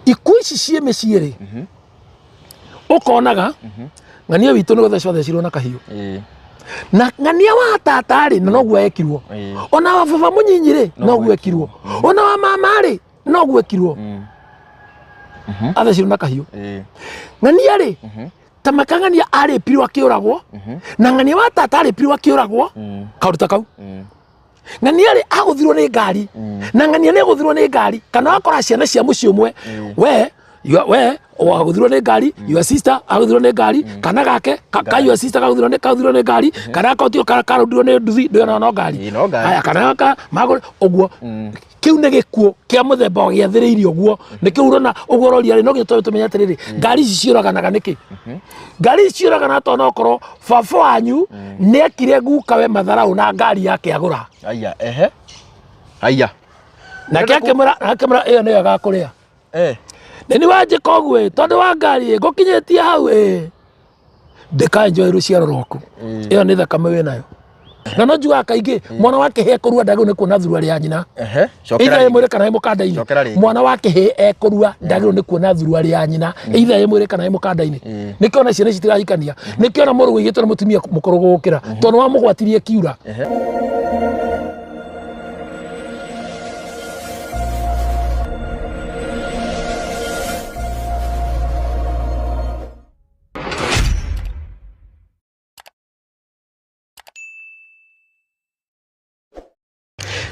Ikuũ ici ciĩ mĩciĩ rĩ, ũkonaga ng'ania witũ nĩ gũthecwo athecirwo na kahiũ, na ng'ania wa tata rĩ, na noguo ekirwo, ona wa baba mũnyinyi rĩ, noguo ekirwo, ona wa mama rĩ, noguo ekirwo, athecirwo na kahiũ. Ng'ania rĩ, ta makang'ania arĩpirwo akĩũragwo, na ng'ania wa tata arĩpirwo akĩũragwo, kaũndũ ta kau. Ng'ania rĩ, agũthirwo nĩ ngari, na ng'ania nĩ agũthirwo nĩ ngari, kana wakora ciana cia mũciĩ ũmwe, we we wagũthirwo nĩ ngari, your sister agũthirwo nĩ ngari, kana gake ka your sister kagũthirwo nĩ ngari, kana kotio karũndirwo nĩ nduthi ndĩona no ngari. Ĩĩ, no ngari. Haya, kana ka magũrũ ũguo. Kĩu nĩ gĩkuũ kĩa mũthemba wa gĩathĩrĩirie ũguo. Nĩkĩo ũrona ũguo ũroria rĩ, no nginya tũmenye atĩrĩrĩ, ngari ici ciũraganaga nĩkĩ? Ngari ici ciũraganaga tondũ no korwo baba wanyu nĩ ekire gukawe matharaũ na ngari yake agũra. Aya, ehe. Aya. Nake akĩmwĩra ĩyo nĩyo ĩgakũrĩa. Nĩ ni wanjĩka ũguo ĩ, tondũ wa ngari ĩ, ngũkinyĩtie hau ĩ, ndĩkaenjoy rũciaro rwaku. Ĩyo nĩ thakame wĩ nayo. Na no njugaga kaingĩ, mwana wa kĩhĩ ekũrua ndagĩrĩirwo nĩ kuona thuruarĩ ya nyina. Ehe. Cokera Either ĩ rĩngĩ. mwĩrĩ kana ĩ mũkanda-inĩ. Cokera rĩngĩ. Mwana wa kĩhĩ ekũrua ndagĩrĩirwo nĩ kuona thuruarĩ ya nyina, either ĩ mwĩrĩ kana ĩ mũkanda-inĩ. Nĩkĩo ona ciana ici itirahikania, nĩkĩo ona mũrũ wĩigĩtwo nĩ mũtumia mũkũrũ gũgũkĩra, tondũ wamũgwatirie kiura.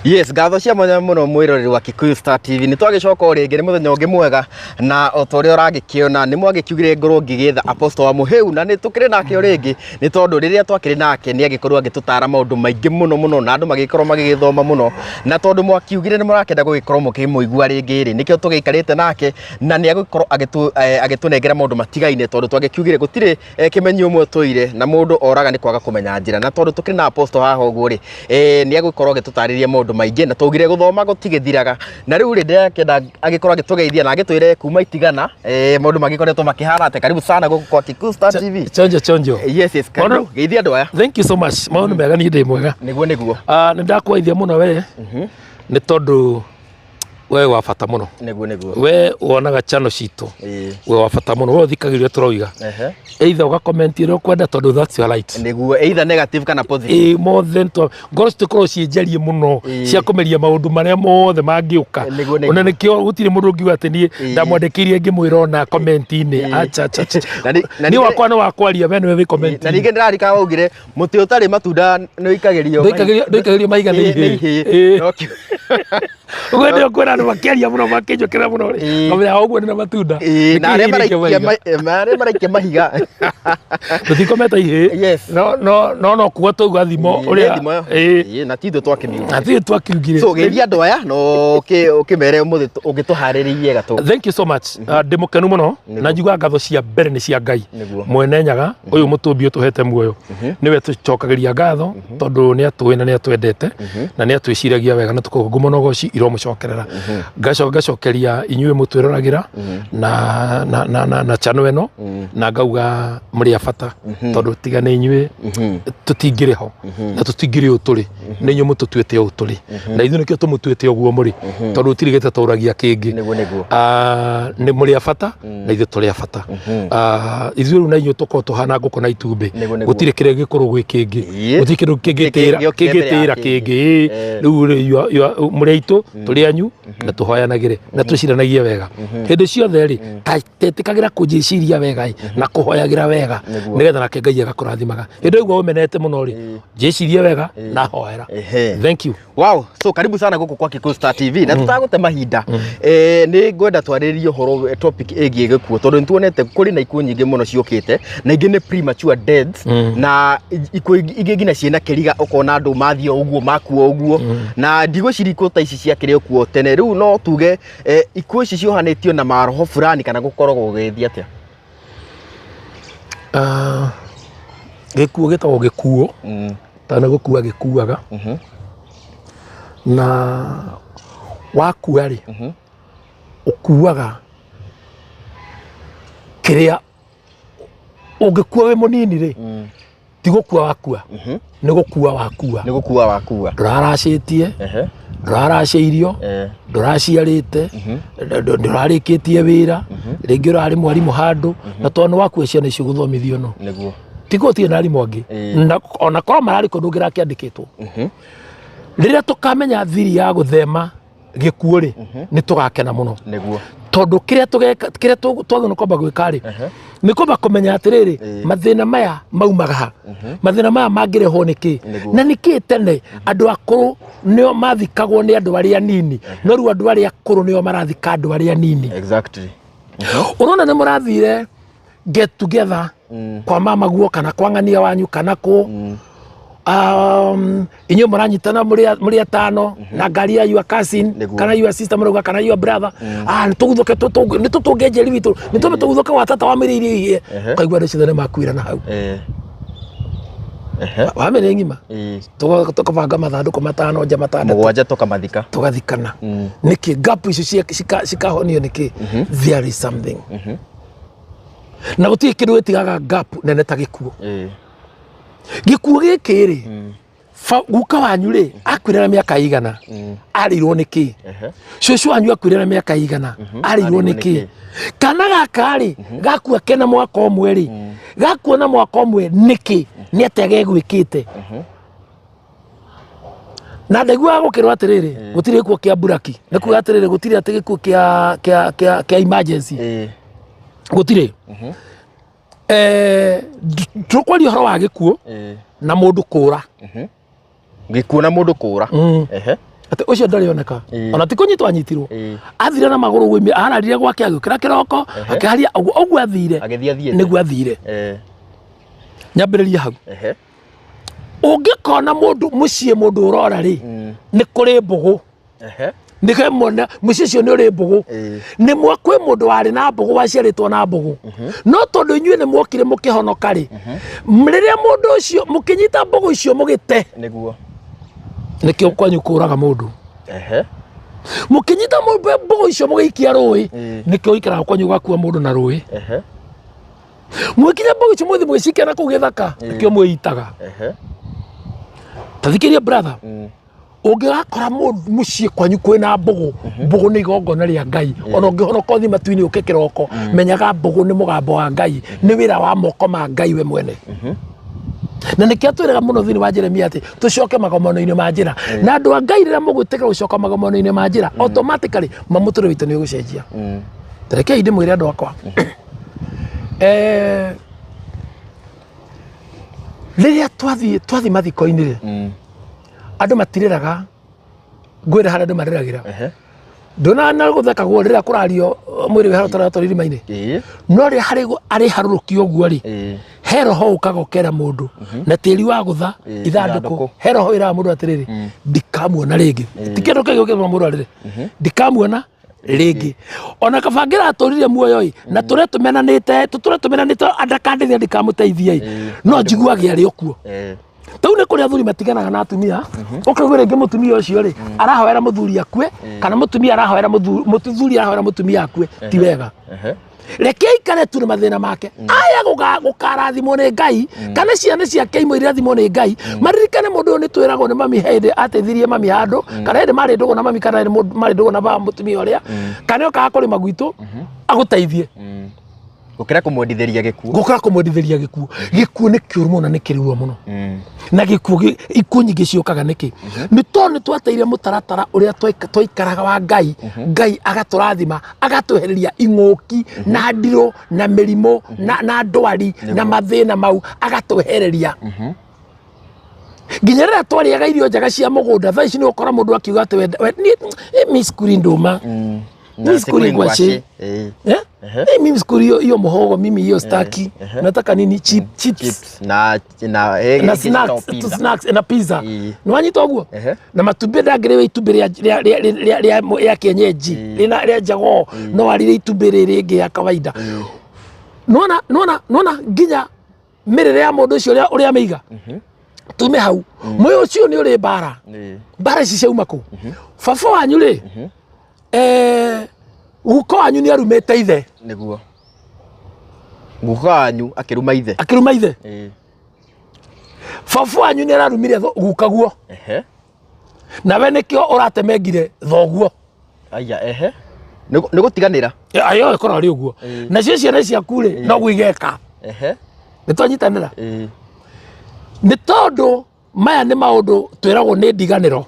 Yes, ngatho cia mwanya mũno mwĩroreri wa Kikuyu Star TV. Nĩ twagĩcoka o rĩngĩ, nĩ mũthenya ũngĩ mwega, na o ta ũrĩa ũragĩkĩona nĩ mwagĩkiugire ngorwo ngĩgĩetha Apostle wa Mũhĩu, na nĩ tũkĩrĩ nake o rĩngĩ, nĩ tondũ rĩrĩa twakĩrĩ nake nĩ agĩkorwo agĩtũtara maũndũ maingĩ mũno mũno, na andũ magĩkorwo magĩgĩthoma mũno, na tondũ mwakiugire nĩ mũrakĩenda gũgĩkorwo mũkĩmũigua rĩngĩ rĩ, nĩkĩo tũgĩikarĩte nake, na nĩ agũkorwo agĩtũnengera maũndũ matigaine, tondũ twagĩkiugire gũtirĩ kĩmenyi ũmwe ũtũire na mũndũ oraga nĩ kwaga kũmenya njĩra. Na tondũ tũkĩrĩ na Apostle haha ũguo rĩ, nĩ agũkorwo agĩtũtarĩria maũndũ maingĩ, na twaugire gũthoma gũtigĩthiraga. Na rĩu rĩ, ndĩrakĩenda agĩkorwo agĩtũgeithia na agĩtwĩre kuma itigana maũndũ magĩkoretwo makĩhana atĩa. Karibu sana gũkũ kwa Kikuyu Star TV. Chonjo chonjo. Yes, karibu. Geithia andũ aya. Thank you so much. Maũndũ mega, niĩ ndĩ mwega. Nĩguo nĩguo. Ah, nĩ ndakwaithia mũno we, nĩ tondũ we wa bata mũno. Nĩguo nĩguo. We wonaga channel citũ. We wa bata mũno, we ũthikagĩrĩria tũroiga. Either ũga-comment ũrĩa ũkwenda, tondũ that's your right. Nĩguo, either negative kana positive. Ĩ, more than to ngoro citũ ikorwo ciĩ njariĩ mũno cia kũmeria maũndũ marĩa mothe mangĩũka. Nĩguo, nĩguo. Ona nĩkĩo gũtirĩ mũndũ ũngiuga atĩ niĩ ndamwandĩkĩire ngĩmwĩra ona comment-inĩ. Acha acha acha. Na Niĩ wakwa nĩ wa kwaria, we nĩwe wĩ Na comment-inĩ. ningĩ ndĩrarika waugire mũtĩ ũtarĩ matunda nĩ ũikagĩrio Ndũikagĩrio mahiga nĩ Ĩ, nĩ ihĩĩ. ihĩĩ. Ĩ. No kĩu. Ũguo nĩo kwĩna andũ makĩaria mũno, makĩnjũkĩra mũno rĩ, ngamenya ũguo nĩ na matunda. Ĩ, na Nĩkĩo arĩa ihĩĩ maraikia nĩkĩo mahiga. arĩa maraikia mahiga. Tũtikometa ihĩĩ. Yes. No no no no kuga tauga thimo Ĩ, ũrĩa nĩ thimo. Ĩ. Ĩ, na ti ithuĩ twakĩmiugire. Na ti twakiugire. So geithia andũ aya na ũkĩmere ũmũthĩ ũngĩtũharĩrĩirie gatũ. Thank you so much. Ndĩ mũkenu mũno, na njugaga ngatho cia mbere nĩ cia Ngai. Mwene Nyaga ũyũ mũtũmbi ũtũhete muoyo, nĩwe tũcokagĩria ngatho, tondũ nĩ atũĩ na nĩ atwendete na nĩ atwĩciragia wega, na tũkauga ngumo na ũgoci iromũcokerera. Ngacoka ngacokeria inyuĩ mũtwĩroragĩra na channel ĩno, na ngauga mũrĩ a bata, tondũ tiga nĩ inyuĩ tũtingĩrĩ ho na tũtingĩrĩ ũũ tũrĩ. Nĩ inyuĩ mũtũtuĩte ũũ tũrĩ, na ithuĩ nĩkĩo tũmũtuĩte ũguo mũrĩ, tondũ gũtirĩ gĩtatũragia kĩngĩ. Nĩguo nĩguo. Ah, nĩ mũrĩ a bata na ithuĩ tũrĩ a bata. Ah, ithuĩ rĩu na inyuĩ tũkorwo tũhana ngũkũ na itumbĩ. Nĩguo, nĩguo. Gũtirĩ kĩrĩa gĩkũrũ gwĩ kĩngĩ. Gũtirĩ kĩndũ kĩngĩtĩra gĩokire mbere ya kĩngĩtĩra kĩngĩ. kĩngĩ. Rĩu rĩ, mũrĩ aitũ, tũrĩ anyu, na tũhoyanagĩre na twĩciranagie wega hĩndĩ ciothe rĩ, ta tetĩkagĩra kũnjĩciria wega ĩ, na kũhoyagĩra wega, nĩgetha nake Ngai agakũrathimaga. Hĩndĩ ĩyo ũmenete mũno rĩ, njĩcirie wega na hoera. Thank you. Wow, so karibu sana gũkũ kwa Kikuyu Star TV, na tutagũte mahinda, nĩ ngwenda twarĩrĩrie ũhoro, topic ĩgiĩ gĩkuũ, tondũ nĩ tuonete kũrĩ na ikuũ nyingĩ mũno ciũkĩte, na ingĩ nĩ premature deaths, na ikuũ ingĩ nginya ciĩna kĩriga, ũkona andũ mathiĩ o ũguo, makua ũguo, na ndigwĩciria ikuũ ta ici ciakĩrĩ o kuo tene. Rĩu no tuge ikuũ ici ciohanĩtio na maroho fulani, kana gũkoragwo gũgĩthiĩ atĩa? Ah, gĩkuũ gĩtagwo gĩkuũ tondũ nĩ gũkua gĩkuaga, na wakua rĩ, ũkuaga kĩrĩa ũngĩkua wĩ mũnini rĩ, ti gũkua wakua, nĩ gũkua wakua. Nĩ gũkua wakua. Ndũraracĩtie. Ndũraracĩirio, ndũraciarĩte, ndũrarĩkĩtie wĩra, rĩngĩ ũrarĩ mwarimũ handũ, na tondũ nĩ wakua ciana icio gũthomithio no tiguo ũtirĩ na arimũ angĩ. Na ona korwo mararĩ kũndũ ũngĩrakĩandĩkĩtwo. Rĩrĩa tũkamenya thiri ya gũthema gĩkuũ rĩ, nĩ tũgakena mũno. Tondũ kĩrĩa tũgeka, kĩrĩa twagĩrĩirwo nĩ kwamba gwĩka rĩ, nĩ kwamba kũmenya atĩrĩrĩ, mathĩna maya maumaga ha, mathĩna maya mangĩrehwo nĩ kĩ, na nĩ kĩ tene andũ akũrũ nĩo mathikagwo nĩ andũ arĩa anini, no rĩu andũ arĩa akũrũ nĩo marathika andũ arĩa anini. Ũrona nĩ mũrathire get together kwa mama guo kana kwa ng'ania wanyu kana kũ, inyuĩ mũranyitana mũrĩ atano na ngari ya your cousin kana your sister mũrauga kana your brother, ah, nĩ tũguthũke, nĩ tũtũnge njeri witũ, nĩ tũme tũguthũke gwa tata wa mĩrĩ irio ihĩe. Ũkaigua andũ acio nĩ makuĩra na hau. Wamĩrĩ ng'ima. Tũkabanga mathandũkũ matano nja matandatũ. Mũgwanja tũkamathika. Tũgathikana. Nĩkĩ gap icio cikahonio nĩkĩ? There is something. Na gũtirĩ kĩndũ gĩtigaga gap nene ta gĩkuũ. Gĩkuũ gĩkĩ rĩ, guka wanyu rĩ akuire na mĩaka igana, arĩirwo nĩ kĩ? Cũcũ wanyu akuire na mĩaka igana, arĩirwo nĩ kĩ? Kana gaka rĩ gakua kena mwaka ũmwe rĩ, gakua na mwaka ũmwe nĩkĩ? Nĩ atĩa gegwĩkĩte? Na ndaiguaga gũkĩrwo atĩrĩrĩ, gũtirĩ gĩkuũ kĩa mburaki, nĩ kuga atĩrĩrĩ, gũtirĩ atĩ gĩkuũ kĩa emergency. Gũtirĩ. Tũkwaria ũhoro wa gĩkuũ na mũndũ kũra. Gĩkuũ na mũndũ kũra. Atĩ ũcio ndarĩ oneka. Ona ti kũnyitwo anyitirwo. Athire na magũrũ ũguo, ararire gwake agĩũkĩra kĩroko, akĩharia ũguo ũguo athire. Agĩthiĩ athiĩte. Nĩguo athire. Nyambĩrĩrie hau. Ũngĩkona mũndũ mũciĩ mũndũ ũrora rĩ, nĩ kũrĩ mbũgũ. Nĩ mwona mũciĩ ũcio nĩ ũrĩ mbũgũ. Nĩ mwa kwĩ mũndũ warĩ na mbũgũ waciarĩtwo na mbũgũ, no tondũ inyuĩ nĩ mwokire mũkĩhonoka rĩ, rĩrĩa mũndũ ũcio mũkĩnyita mbũgũ icio mũgĩte. Nĩkĩo kwanyu kũraga mũndũ. Mũkĩnyita mbũgũ icio mũgĩikia rũĩ. Nĩkĩo ikaraga kwanyu gakua mũndũ na rũĩ. Mwĩkinya mbũgũ icio mũthi mũgĩcikia na kũu gĩthaka, nĩkĩo mwĩitaga. Ta thikĩrĩria brother. Ũngĩgakora mũciĩ kwanyu kwĩna mbũgũ, mbũgũ nĩ igongona rĩa Ngai. Ona ũngĩhonoka ũthiĩ matu-inĩ ũke kĩroko, menyaga mbũgũ nĩ mũgambo wa Ngai, nĩ wĩra wa moko ma Ngai we mwene. Na nĩkĩo atwĩraga mũno thĩinĩ wa Jeremia atĩ tũcoke magomano-inĩ ma njĩra. Na andũ a Ngai rĩrĩa mũgwĩtĩkĩra gũcoka magomano-inĩ ma njĩra, automatically mamũtũrĩre witũ nĩ ũgũcenjia. Rekei ndĩmwĩre andũ akwa, rĩrĩa twathiĩ mathiko-inĩ rĩ, andũ matirĩraga, ngwĩra harĩa andũ marĩragĩra. Ndona na gũthekagwo rĩrĩa kũrario mwĩrĩ wĩ harĩa irima-inĩ. No rĩrĩa harĩ arĩ harũrũkio ũguo rĩ, he roho ũkaga ũkera mũndũ na tĩri wa gũtha ithandũkũ. Ithandũkũ. He roho ĩraga mũndũ atĩrĩrĩ, ndikamuona rĩngĩ. Ti kĩndũ kĩngĩ ũkĩruma mũndũ arĩre, ndikamuona rĩngĩ. Ona kaba ngĩratũrire muoyo ĩ, na tũrĩa tũmenanĩte, tũtũre tũmenanĩte, ndakandĩria ndikamũteithia ĩ, no njiguage arĩ o kuo. Tau nĩ kũrĩ athuri matiganaga na atumia, ũkaigua rĩngĩ mũtumia ũcio rĩ arahoera mũthuri akue, kana mũtumia arahoera mũthuri arahoera mũtumia akue. Ti wega. Reke aikare tu na mathĩna make. Aya gũkarathimwo nĩ Ngai, kana ciana ciake imwe irathimwo nĩ Ngai, maririkane mũndũ ũyũ nĩ twĩragwo nĩ mami hĩndĩ ateithirie mami handũ, kana hĩndĩ marĩ ndũgũ na mami, kana hĩndĩ marĩ ndũgũ na baba mũtumia ũrĩa, kana okaga kũrĩma gwitũ agũteithie. Gũkĩra kũmwendithĩria gĩkuũ. Gũkĩra kũmwendithĩria gĩkuũ. Gĩkuũ nĩ kĩũru mũno na nĩ kĩrĩ ruo mũno. Na gĩkuũ ikuũ nyingĩ ciũkaga nĩkĩ? Nĩ tondũ nĩ twateire mũtaratara ũrĩa twaikaraga wa Ngai. Ngai agatũrathima, agatwehereria ing'ũki na ndirũ na mĩrimũ na ndwari na mathĩna mau agatwehereria. Nginya rĩrĩa twarĩaga irio njega cia mũgũnda, thaa ici nĩ ũkora mũndũ akiuga atĩ niĩ, mi sikuli ndũma. Mimi sikuli ngwacĩ. Eh? Mimi sikuli hiyo muhogo, mimi hiyo staki. Nataka nini? Chips. Chips. Na Na ingĩ snacks, ciĩtagwo tu pizza. snacks na pizza. Nĩ wanyita ũguo? Na matumbĩ ndangĩrĩwe itumbĩ rĩa kienyeji, rĩna rĩa jogoo, no arĩre itumbĩ rĩrĩ rĩngĩ ya kawaida. Nĩwona, nĩwona, nĩwona nginya mĩrĩre ya mũndũ ũcio ũrĩa amĩiga. Tume hau. Mũyũ ũcio nĩ ũrĩ mbara. Mbara ici ciauma kũ? Baba wanyu rĩ, guka wanyu nĩ arumĩte ithe. Nĩguo. Guka wanyu akĩruma ithe. Akĩruma ithe. Baba wanyu nĩ ararumire guka guo. Nawe nĩkĩo ũratemengire thoguo. Aya, ehe. Nĩ gũtiganĩra. Ayo ĩkorwo arĩ ũguo. Nacio ciana ciaku rĩ, noguo igeka. Ehe. Nĩ twanyitanĩra? Nĩ tondũ maya nĩ maũndũ twĩragwo nĩ ndiganĩro.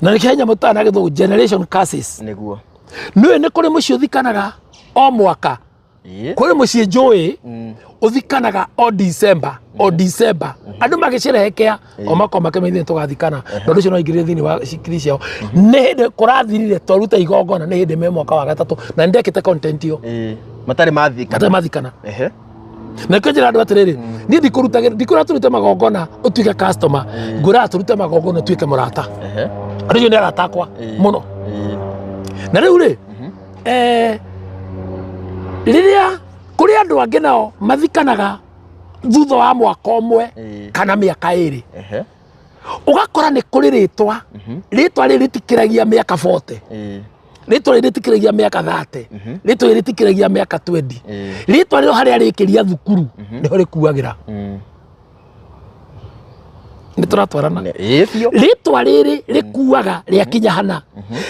Na nĩkĩo nyamũ tana gĩthũngũ generation curses. Nĩguo. Nĩũĩ nĩ kũrĩ mũciĩ ũthikanaga o mwaka. Kũrĩ mũciĩ njũĩ ũthikanaga o December, o December. Andũ magĩcerehekea o makorwo makĩmenya ithuĩ tũgathikana. Na ũndũ ũcio no aingĩrire thĩinĩ wa cikiri ciao. Nĩ hĩndĩ kũrathirire twaruta igongona nĩ hĩndĩ me mwaka wa gatatũ na nĩ ndekĩte content ĩyo. Matarĩ mathikana. Matarĩ mathikana. Na nĩkĩo njĩra andũ atĩrĩrĩ, niĩ ndikũrutagĩra, ndikwĩra tũrute magongona ũtuĩke customer, ngwĩraga tũrute magongona ũtuĩke mũrata. Andũ acio nĩ arata akwa mũno. Na rĩu rĩ, rĩrĩa kũrĩ andũ angĩ nao mathikanaga thutha wa mwaka ũmwe kana mĩaka ĩrĩ, ũgakora nĩ kũrĩ rĩtwa, rĩtwa rĩrĩ rĩtikĩragia mĩaka 40, rĩtwa rĩrĩ rĩtikĩragia mĩaka 30, rĩtwa rĩrĩ rĩtikĩragia mĩaka 20, rĩtwa rĩo harĩa rĩkĩria thukuru nĩho rĩkuagĩra. Nĩ tũratwarana? Biũ. Rĩtwa rĩrĩ rĩkuaga rĩakinya hana,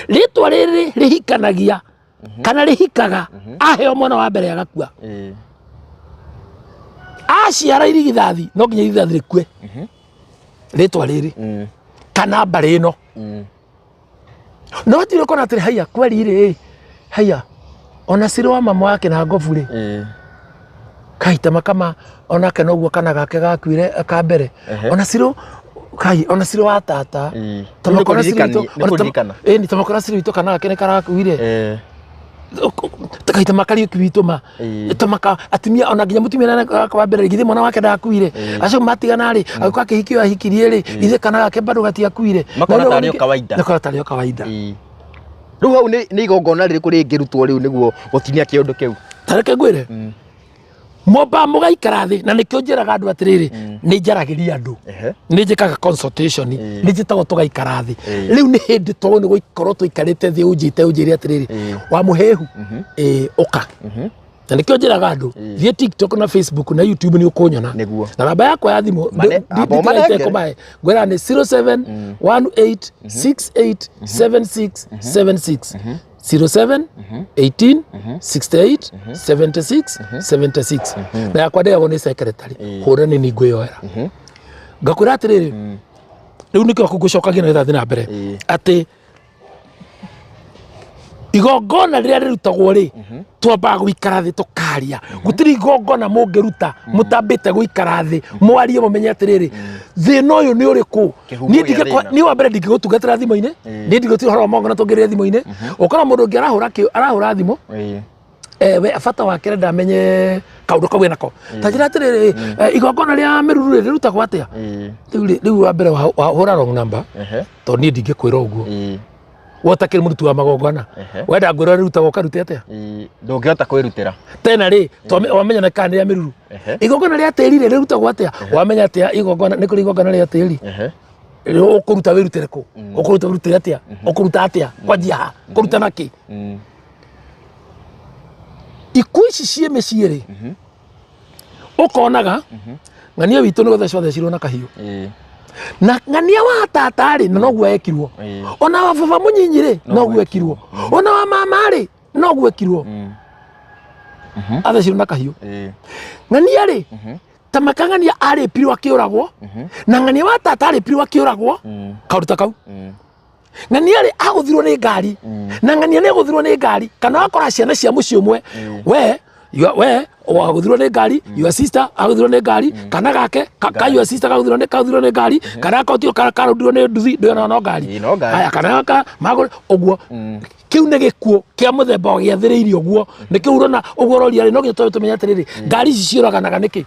rĩtwa rĩrĩ rĩhikanagia kana rĩhikaga aheo mwana wa mbere agakua, aciara irigithathi no nginya irigithathi rĩkue, rĩtwa rĩrĩ kana mbarĩ ĩno. No hatirĩ ũkona atĩrĩ haiya kweri rĩ, haiya ona cirĩ wa mama wake na ngobu rĩ, kaita makama onake noguo kana gake gakuire ka mbere, ona cirĩ kai ona cirĩ wa tata. Rĩu nĩ Nĩ kũririkana. Ĩni tamakora cirĩ witũ kana gake nĩ karakuire, kaita makariũki witũ ma tamaka atumia ona nginya mutumia na wa mbere githĩ mwana wake ndakuire, acio matigana rĩ, agĩũka akĩhikio ahikirie rĩ, githĩ kana gake bado gatiakuire? Makona tarĩ o kawaida. Makona tarĩ o kawaida. Rĩu hau nĩ igongona rĩrĩkũ rĩngĩrutwo rĩu nĩguo gũtinia kĩũndũ kĩu? Tareke ngwĩre, mwamba mũgaikara thĩ, na nĩkĩo njĩraga andũ atĩrĩrĩ, nĩ njaragĩria andũ, nĩ njĩkaga consultation, nĩ njĩtagwo tũgaikara thĩ. Rĩu nĩ hĩndĩ twagwo nĩ gũkorwo tũikarĩte thĩ, ũnjĩte ũnjĩre atĩrĩrĩ, wa mũhĩhu ũka. Na nĩkĩo njĩraga andũ, thiĩ TikTok na Facebook na YouTube nĩ ũkũnyona. Nĩguo. Na namba yakwa ya thimũ Amba ũmanengere. ndikũmahe, ngwĩra nĩ 0718 68 76 76, 07 18 68 76 76. Na yakwa ndĩagwo nĩ secretary, hũra nĩ ningwĩyoera ngakwĩra atĩrĩrĩ, rĩu nĩkĩo ngũcokagia na gĩthathi na mbere atĩ igongona rĩrĩa rĩrutagwo rĩ, twambaga gũikara thĩ tũkaria. Gũtirĩ igongona mũngĩruta mũtambĩte gũikara thĩ mwarie, mũmenye atĩrĩrĩ, thĩna ũyũ nĩ ũrĩkũ. Kĩhumo Niĩ gĩa ndingĩkwa- thĩna. Niĩ wa mbere ndingĩgũtungatĩra thimũ-inĩ, niĩ ndigũtira ũhoro wa magongona tũngĩrĩre thimũ-inĩ. Ũkora mũndũ ũngĩ arahũra thimũ, we bata wake arenda amenye kaũndũ kau enako, ta njĩra atĩrĩrĩ, igongona rĩa mĩruru rĩ rĩrutagwo atĩa? Rĩu rĩ, rĩu wa mbere wahũra wrong number, tondũ niĩ ndingĩkwĩra ũguo. We ũtakĩrĩ mũruti wa magongona, wenda ngwĩra rĩrutagwo ũkarute atĩa? Ndũngĩhota kwĩrutĩra. Tena rĩ, wamenya nĩ kana nĩ rĩa mĩruru, igongona rĩa tĩri rĩ rĩrutagwo atĩa? Wamenya atĩa igongona nĩ kũrĩ igongona rĩa tĩri? Rĩ, ũkũruta wĩrutĩre kũ? Ũkũruta wĩrutĩre atĩa? Ũkũruta atĩa? Kwanjia ha? Kũruta na kĩ? Ikuũ ici ciĩ mĩciĩ rĩ, ũkonaga ng'ania witũ nĩ gũthecwo athecirwo na kahiũ, na ng'ania wa tata rĩ, na noguo ekirwo, ona wa baba mũnyinyi rĩ, noguo ekirwo, ona wa mama rĩ, noguo ekirwo, athecirwo na kahiũ. Ng'ania rĩ, ta makang'ania arĩpirwo akĩũragwo, na ng'ania wa tata arĩpirwo akĩũragwo, kaũndũ ta kau. Ng'ania rĩ, agũthirwo nĩ ngari, na ng'ania nĩ agũthirwo nĩ ngari, kana wakora ciana cia mũciĩ ũmwe, we we wagũthirwo nĩ ngari, your sister agũthirwo nĩ ngari, kana gake ka your sister kagũthirwo nĩ ngari, kana kotio karũndirwo nĩ nduthi ndĩona no ngari. Ĩĩ, no ngari. Haya, kana ka magũrũ ũguo. Kĩu nĩ gĩkuũ kĩa mũthemba wa gĩathĩrĩirie ũguo, nĩkĩo ũrona ũguo ũroria rĩ, no nginya tũbe tũmenye atĩrĩrĩ, ngari ici ciũraganaga nĩkĩ?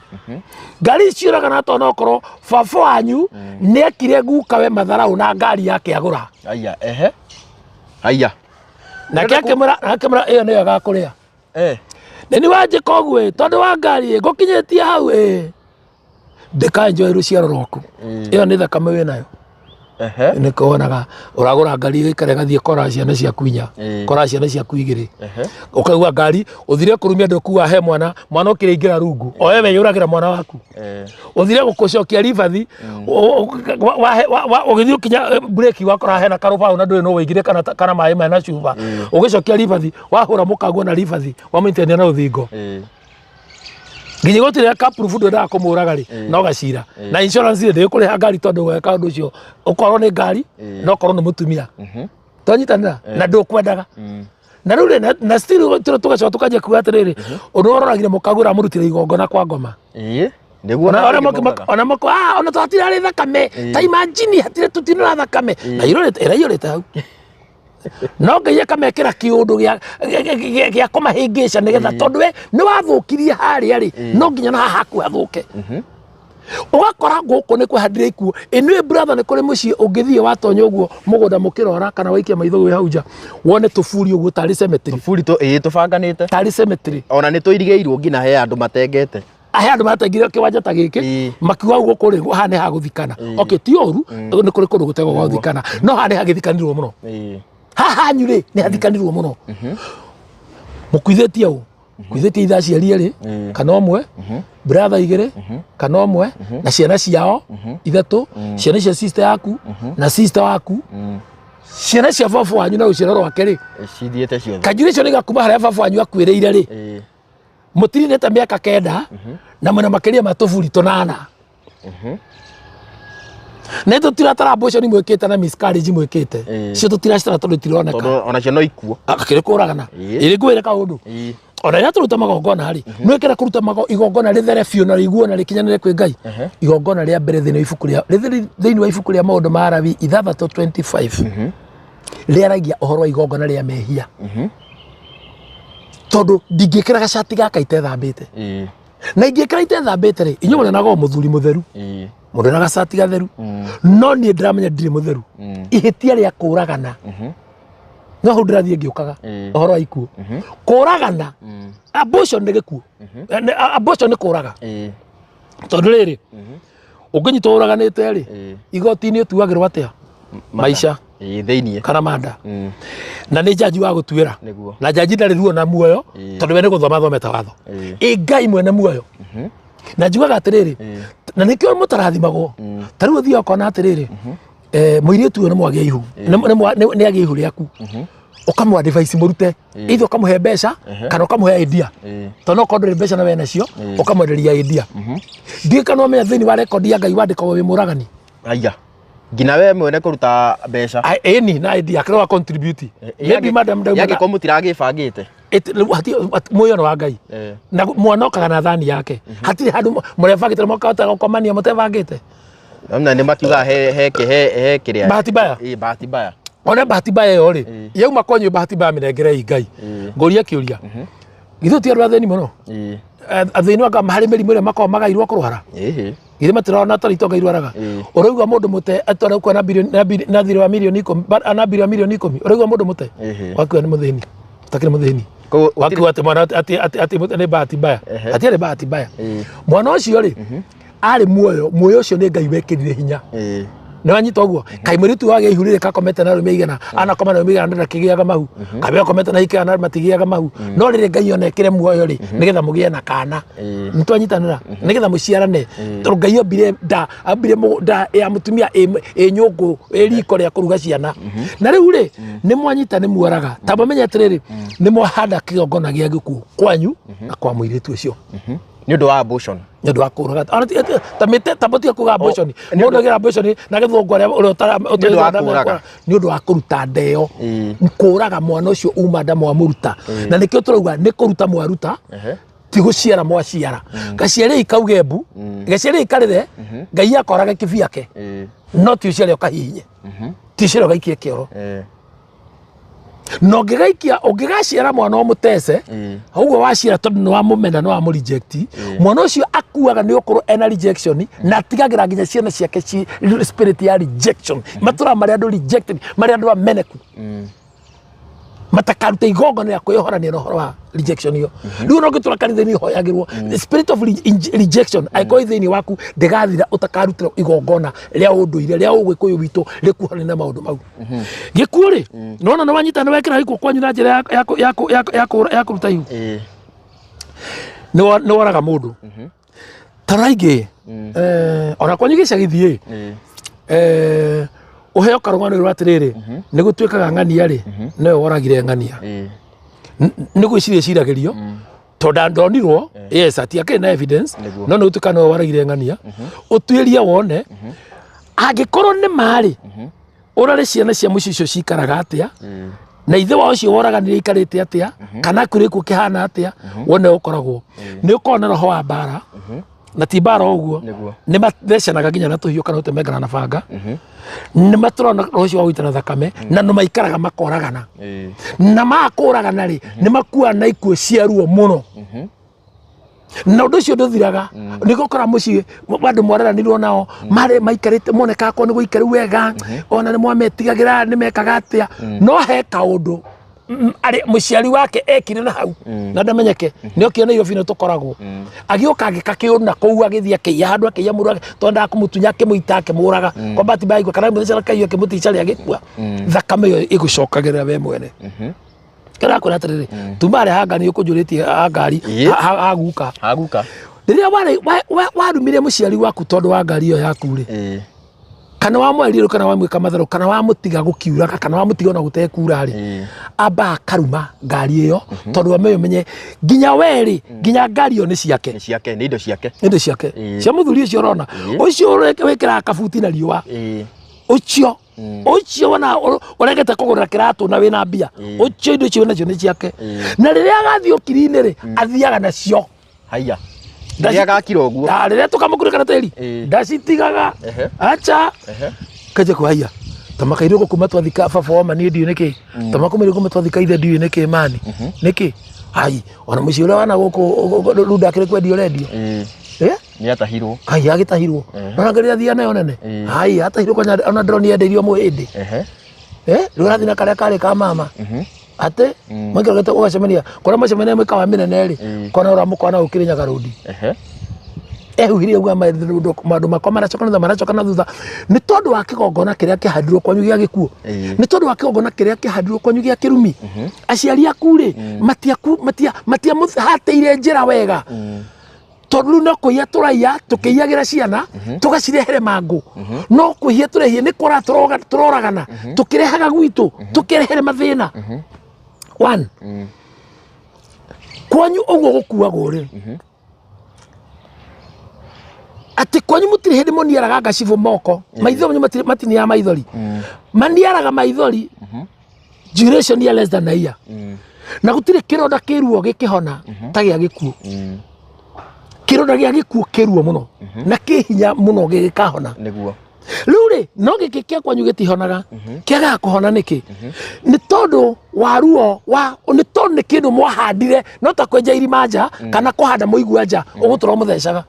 Ngari ici ciũraganaga tondũ no korwo baba wanyu nĩ ekire gukawe matharaũ na ngari yake agũra. Aya, ehe. Aya. Nake akĩmwĩra ĩyo nĩyo ĩgakũrĩa. Nĩ ni wanjĩka ũguo ĩ, tondũ wa ngari ĩ, ngũkinyĩtie hau ĩ, ndĩkanjoe rũciaro rwaku, ĩyo nĩ thakame wĩ nayo. Nĩ wonaga ũragũra ngari ĩgaikara ĩgathiĩ kora ciana ciaku inya, kora ciana ciaku igĩrĩ, ũkaigua ngari ũthire kũrumia ndũkua he mwana, mwana ũkĩrĩingĩra rungu oe weyũragĩra mwana waku. Ũthire gũkũcokia ribathi, ũgĩthiĩ ũkinya breki wakora hena karũbaũ na ndũĩ no wĩingĩre kana maĩ mena cuba, ũgĩcokia ribathi wahũra mũkaguo na ribathi wamũnyitithania na rũthingo. Nginya gũtirĩ ka proof ndwendaga kũmũraga rĩ, no gacira na insurance rĩ ndĩkũrĩha ngari tondũ weka ũndũ ũcio, ũkorwo nĩ ngari no korwo nĩ mũtumia twanyitanĩra na ndũkwendaga. Na rĩu rĩ, na still tũgacoka tũkanjia kuga atĩrĩrĩ, ũndũ ũroragire mũkagũra mũrutire igongona kwa ngoma. Nĩguo. Ona ona ona moko ona twatirarĩ thakame, ta imagine hatirĩ tũtinora thakame na irorĩte ĩraiyũrĩte hau, no Ngai akamekĩra kĩũndũ gĩa kũmahĩngĩca nĩgetha tondũ we nĩ wathũkirie harĩa rĩ, no nginya na haha haku hathũke. Ũgakora gũkũ nĩ kwehandire ikuũ. Ĩnĩ brother, nĩ kũrĩ mũciĩ ũngĩthiĩ watonya ũguo mũgũnda mũkĩrora kana waikia maitho wĩ hau nja wone tũburi ũguo tarĩ cemetery. Tũburi tũ ĩĩ tũbanganĩte. Tarĩ cemetery. Ona nĩ tũirigĩirwo nginya he andũ matengete. Ahe andũ matengire kĩwanja ta gĩkĩ, makiuga gũkũ rĩ, haha nĩ ha gũthikana. Okay, ti ũru, nĩ kũrĩ kũndũ gũtegwo gwa gũthikana, no haha nĩ hagĩthikanirwo mũno. Haha hanyu rĩ, nĩ hathikanirwo mũno. Mũkuithĩtie ũ? Kuithĩtie ithe aciari erĩ kana ũmwe, brother igĩrĩ kana ũmwe, na ciana ciao ithatũ, ciana cia sister yaku na sister waku, ciana cia baba wanyu na rũciaro rwake rĩ. Cithiĩte ciothe. Kanjura icio nĩ igakuma harĩa baba wanyu akuĩrĩire rĩ. Mũtirinĩte mĩaka 9 na mwĩna makĩria ma tũburi tũnana na tũtiratara abortion mwĩkĩte na miscarriage mwĩkĩte. Cio tũtiracitara tondũ itironeka. Tondũ onacio no ikuo. Akĩrĩ kũragana. Ĩrĩ ngwĩre kaũndũ, ona rĩrĩa tũruta magongona rĩ, nwĩkĩre kũruta igongona rĩthere biũ na rĩiguo na rĩkinyanĩre kwĩ Ngai. Igongona rĩa mbere thĩinĩ wa ibuku rĩa rĩthĩrĩ- thĩinĩ wa ibuku rĩa Maũndũ ma Arabi 6:25 rĩaragia ũhoro wa igongona rĩa mehia, tondũ ndingĩkĩra gacati gaka itethambĩte, na ingĩkĩra itethambĩte rĩ, inyuĩ mũrĩonaga o mũthuri mũtheru, mũndũ na gacati gatheru, no niĩ ndĩramenya ndirĩ mũtheru. Ihĩtia rĩa kũragana no hau ndĩrathiĩ ngĩũkaga ũhoro wa ikuũ. Kũragana, abortion nĩ gĩkuũ. Abortion nĩ kũraga, tondũ rĩrĩ, ũngĩnyitwo ũraganĩte rĩ, igoti-inĩ ũtuagĩrwo atĩa? Maica. Thĩiniĩ. Kana manda. Na nĩ jaji wa gũtuĩra. Nĩguo. Na jaji ndarĩ ruo na muoyo, tondũ we nĩ gũthoma athomete watho. Ĩ Ngai mwene muoyo. Na njugaga atĩrĩrĩ, na nĩkĩo mũtarathimagwo. Ta rĩu ũthiĩ ũkona atĩrĩrĩ, mũirĩtu ũyũ nĩ mwagĩa ihu, nĩ agĩa ihu rĩaku, ũkamũ advise mũrute, either ũkamũhe mbeca kana ũkamũhe idea, tondũ no korwo ndũrĩ mbeca na we nacio, ũkamwenderia idea. Ndiũĩ kana ũmenya thĩinĩ wa rekondi ya Ngai wandĩkagwo wĩ mũragani. Aya, nginya we mwene kũruta mbeca? Ĩni na idea kĩrĩa wa contribute. Maybe madam ndauma. Yangĩkorwo mũtiragĩbangĩte. Rĩu muoyo nĩ wa Ngai. Na mwana okaga na thani yake. Hatirĩ handũ mũrebangĩte mũkahota gũkomania mũtebangĩte. Na nĩ makiugaga he kĩrĩa. Bahati mbaya. Ĩĩ, bahati mbaya. Ona bahati mbaya ĩyo rĩ, yauma kwanyu, bahati mbaya mĩnengerei Ngai. Ngũria kĩũria, githĩ ti andũ athĩni mũno? Athĩni anga harĩ mĩrimũ ĩrĩa makoragwo magairwo kũrwara. Githĩ matirona tarĩ itonga irwaraga? Ũraigua mũndũ mũte atwara na bilioni na thirĩ wa milioni 10, na biri wa milioni 10, ũraigua mũndũ mũte wakiuga nĩ mũthĩni, ũtakĩrĩ mũthĩni? Koguo gũtirĩ- Wakiuga atĩ mwana atĩ nĩ bahati mbaya. Hatiarĩ bahati mbaya. Mwana ũcio rĩ, arĩ muoyo, muoyo ũcio nĩ Ngai wekĩrire hinya. Nĩ wanyita ũguo? Kaĩ mũirĩtu wagĩa ihu rĩrĩ kakomete na arũme igana, anakoma na arũme igana ndakĩgĩaga mahu? Kabe akomete na ikigana matigĩaga mahu? No rĩrĩ Ngai ona ekĩre muoyo rĩ, nĩgetha mũgĩe na kana. Nĩ twanyitanĩra? Nĩgetha mũciarane, tondũ Ngai ombire nda, ambire nda ya mũtumia ĩ nyũngũ, ĩ riko rĩa kũruga ciana. Na rĩu rĩ, nĩ mwanyita nĩ muoraga, ta mũmenye atĩrĩrĩ, nĩ mwahanda kĩgongona gĩa gĩkuũ kwanyu na kwa mũirĩtu ũcio. Nĩ ũndũ wa abortion. Nĩ ũndũ wa kũraga. Ona ta mĩte ta mũtige kuga abortion. Mũndũ agira abortion na gĩthũngũ arĩa ũrĩa ũtara. Nĩ ũndũ wa kũraga. Nĩ ũndũ wa kũruta ndeo, kũraga mwana ũcio uma nda mwamũruta. Na nĩkĩo tũrauga nĩ kũruta mwaruta, ti gũciara mwaciara. Gaciarei kauge mbu, gaciarei karĩre, Ngai akorage kĩbiake, no ti ũciare ũkahihinye, ti ũciare ũgaikie kĩoro. Na ũngĩgaikia, ũngĩgaciara mwana ũmũtece ũguo waciara, tondũ nĩ wamũmena, nĩ wamũ reject, mwana ũcio akuaga nĩ ũkorwo ena rejection, na atigagĩra nginya ciana ciake spirit ya rejection. Matũraga marĩ andũ rejected, marĩ andũ ameneku. Matakarute igongona rĩa kwĩyohorania na ũhoro wa rejection ĩyo. Rĩu ona ũngĩtũra kanitha-inĩ ũhoyagĩrwo, the spirit of rejection angĩkorwo ĩ thĩinĩ waku ndĩgathira ũtakarutĩra igongona rĩa ũndũire, rĩa ũgĩkũyũ witũ, rĩkuhane na maũndũ mau. Gĩkuũ rĩ, nona nĩ wanyita, nĩ wekĩra gĩkuũ kwanyu na njĩra ya kũruta ihu, nĩ woraga mũndũ. Tara ingĩ, ona kwanyu gĩcagi thiĩ, ũheo karũgano rwa atĩrĩrĩ, nĩ gũtuĩkaga ng'ania rĩ, nĩwe woragire ng'ania. Nĩ gwĩciria ĩciragĩrio tondũ ndonirwo, yes, ati akĩrĩ na evidence. No nĩ gũtuĩka nĩwe woragire ng'ania, ũtuĩrie wone angĩkorwo nĩ marĩ ũrore ciana cia mũciĩ ũcio cikaraga atĩa, na ithe wa ũcio woraganire aikarĩte atĩa, kana kũrĩ kuo kĩhana atĩa. Wone ũkoragwo nĩ ũkoragwo na roho wa mbara, na ti mbara o ũguo. Nĩ mathecanaga nginya na tũhiũ kana gũtemengana na banga. Nĩ matũraga na roho ũcio wa gũitana thakame, na nĩ maikaraga makoragana. Na makũragana rĩ, nĩ makuaga na ikuũ cia ruo mũno, na ũndũ ũcio ndũthiraga. Nĩ gũkora mũciĩ andũ mwareranirwo nao marĩ maikarĩte monekaga kwa nĩ gũikaru wega, ona nĩ mwametigagĩra, nĩ mekaga atĩa, no he kaũndũ arĩ mũciari wake ekire na hau na ndamenyeke. Nĩ okire Nairobi, nĩ tũkoragwo agĩũka agĩka kĩũndũ na kũu, agĩthiĩ akĩiya handũ, akĩiya mũndũ wake tondũ endaga kũmũtunya, akĩmũita, akĩmũraga kwa bahati mbaya igua kana mũthecera kaiyo, akĩmũtica rĩ, agĩkua. Thakame ĩyo ĩgũcokagĩrĩra we mwene. Kĩrakwĩra atĩrĩrĩ, tuma harĩa hangari ũkũnjũrĩtie hangari. Haguka. Haguka. Rĩrĩa warumire mũciari waku tondũ wa ngari ĩyo yaku rĩ, kana wamwaririe, kana wamwĩka matharũ, kana wamũtiga gũkiuraga, kana wamũtiga ona gũtekura rĩ, amba akaruma ngari ĩyo, tondũ wame ũmenye nginya we rĩ, nginya ngari ĩyo nĩ ciake. Nĩ ciake, nĩ indo ciake. Indo ciake, cia mũthuri ũcio ũrona, ũcio wĩkĩraga kabuti na riũa, ũcio wona ũregete kũgũrĩra kĩratũ na wĩna mbia, ũcio indo icio nacio nĩ ciake. Na rĩrĩa agathiĩ ũkiri-inĩ rĩ, athiaga nacio. Haiya. Rĩrĩa agakira ũguo. Na rĩrĩa tũkamũkunĩka na tĩri, ndacitigaga. Acha. Kaja kuhaiya tamakairwo kuma twathika baba wa mani, ndiũ nĩkĩ tamakumĩrwo kuma twathika ithe, ndiũ nĩkĩ mani nĩkĩ ai ona mũciĩ ũrĩa wana gũkũ runda akĩrĩ kwendio rendio. Eh? Nĩ atahirwo. Ai, agĩtahirwo. Nona ngari athia nayo nene. Ai, atahirwo kwanya, ona ndĩronire endeirio mũhĩndĩ. Eh, rĩu arathiĩ na karĩa karĩ ka mama atĩ mwaikarĩte ũgacemania kũrĩa mwacemania mwĩkawa mĩnene rĩ, kona ũramũkora ũkĩrĩ nyagarũndi. Ehuhirie uga maũndũ makwa maracoka na thutha, maracoka na thutha, nĩ tondũ wa kĩgongona kĩrĩa kĩhandirwo kwanyu gĩa gĩkuũ, nĩ tondũ wa kĩgongona kĩrĩa kĩhandirwo kwanyu gĩa kĩrumi. Aciari aku rĩ, matiamũhatĩire njĩra wega, tondũ rĩu no kũiya tũraiya, tũkĩiyagĩra ciana, tũgacirehere mangũ. No kwĩhia tũrehie, nĩ kũra tũroragana, tũkĩrehaga gwitũ, tũkĩrehere mathĩna. One, kwanyu ũguo gũkuagwo rĩ, atĩ kwanyu mũtirĩ hĩndĩ mũniaraga ngacibũ moko, maitho manyu matiniaga maithori, maniaraga maithori duration ya less than a year, na gũtirĩ kĩronda kĩruo gĩkĩhona ta gĩa gĩkuũ. Kĩronda gĩa gĩkuũ kĩruo mũno na kĩ hinya mũno gĩgĩkahona. Rĩu rĩ, no gĩkĩ kĩa kwanyu gĩtihonaga, kĩagaga kũhona nĩkĩ? Nĩ tondũ wa ruo wa nĩ tondũ nĩ kĩndũ mwahandire, no ta kwenja irima nja kana kũhanda mũigua nja, ũgũtũra ũmũthecaga.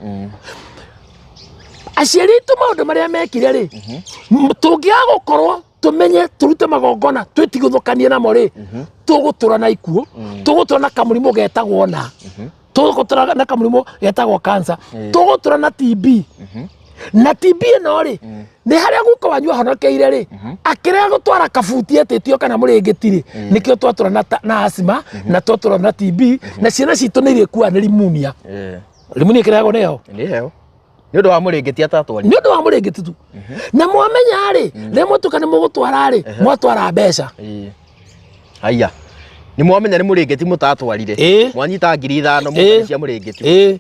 Aciari aitũ maũndũ marĩa mekire rĩ, tũngĩaga gũkorwo tũmenye tũrute magongona twĩtigũthũkanie namo rĩ, tũgũtũra na ikuũ, tũgũtũra na kamũrimũ getagwo na tũgũtũra na kamũrimũ getagwo cancer, tũgũtũra na TB. Na TB ĩno rĩ, nĩ harĩa guka wanyu ahonokeire rĩ, akĩrega gũtwara kabuti etĩtio kana mũrĩngĩti rĩ, nĩkĩo twatũra na asthma, na twatũra na TB, na ciana citũ nĩ irĩkua nĩ rimunia. Rimunia ĩkĩrehagwo nĩyo. Nĩ heo. Nĩ ũndũ wa mũrĩngĩti atatwarire. Nĩ ũndũ wa mũrĩngĩti tu. Na mwamenya rĩ, rĩrĩa mwatuĩka nĩ mũgũtwara rĩ, mwatwara mbeca. Haiya. Nĩ mwamenya nĩ mũrĩngĩti mũtatwarire. Mwanyita 5,000 mũka cia mũrĩngĩti.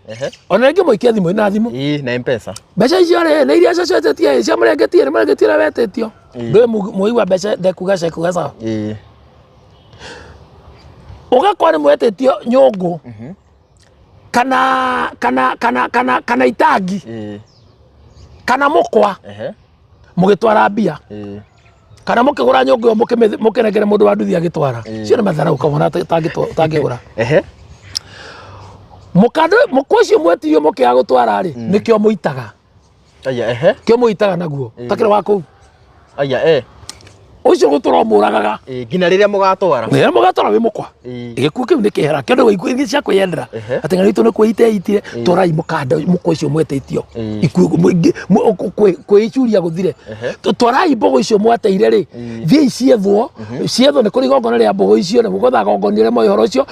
Ona rĩngĩ mũikie thimũ na thimũ. Na M-Pesa. Mbeca icio rĩ, nĩ iria cecetetie cia mũrĩngĩti, nĩ mũrĩngĩti ũrĩa wetĩtio. Ndũĩ mũigua mbeca ndekuga cekuga sawa. Ũgakora nĩ mwetĩtio nyũngũ kana itangi kana mũkwa, mũgĩtwara mbia, kana mũkĩgũra nyũngũ ĩyo, mũkĩnengere mũndũ wa nduthi agĩtwara. Cio nĩ matharau kamwana ũtangĩgũra. Mũkandũ mũkwa ũcio mwetirio mũkĩaga gũtwara rĩ, nĩkĩo mũitaga. Aya, ehe. Kĩo mũitaga naguo takĩrĩ wa kũu. Aya, eh. Ũcio gũtũra ũmũragaga. Ĩĩ, nginya rĩrĩa mũgatwara. Nĩ mũgatwara wĩ mũkwa. Ĩĩ. Gĩkuũ kĩu nĩ kĩhera kĩndũ gwa ikuũ cia kwĩyendera. Atĩ ng'ano itũ nĩ kwĩite itire twarai mũkanda mũkwa ũcio mwetĩtio. Ikuũ kwĩicuria gũthire. Twarai mbũgũ icio mwateire rĩ, thiĩi ciethwo, ciethwo nĩ kũrĩ igongona rĩa mbũgũ icio na mũgotha agongoni arĩa moĩ ũhoro ũcio,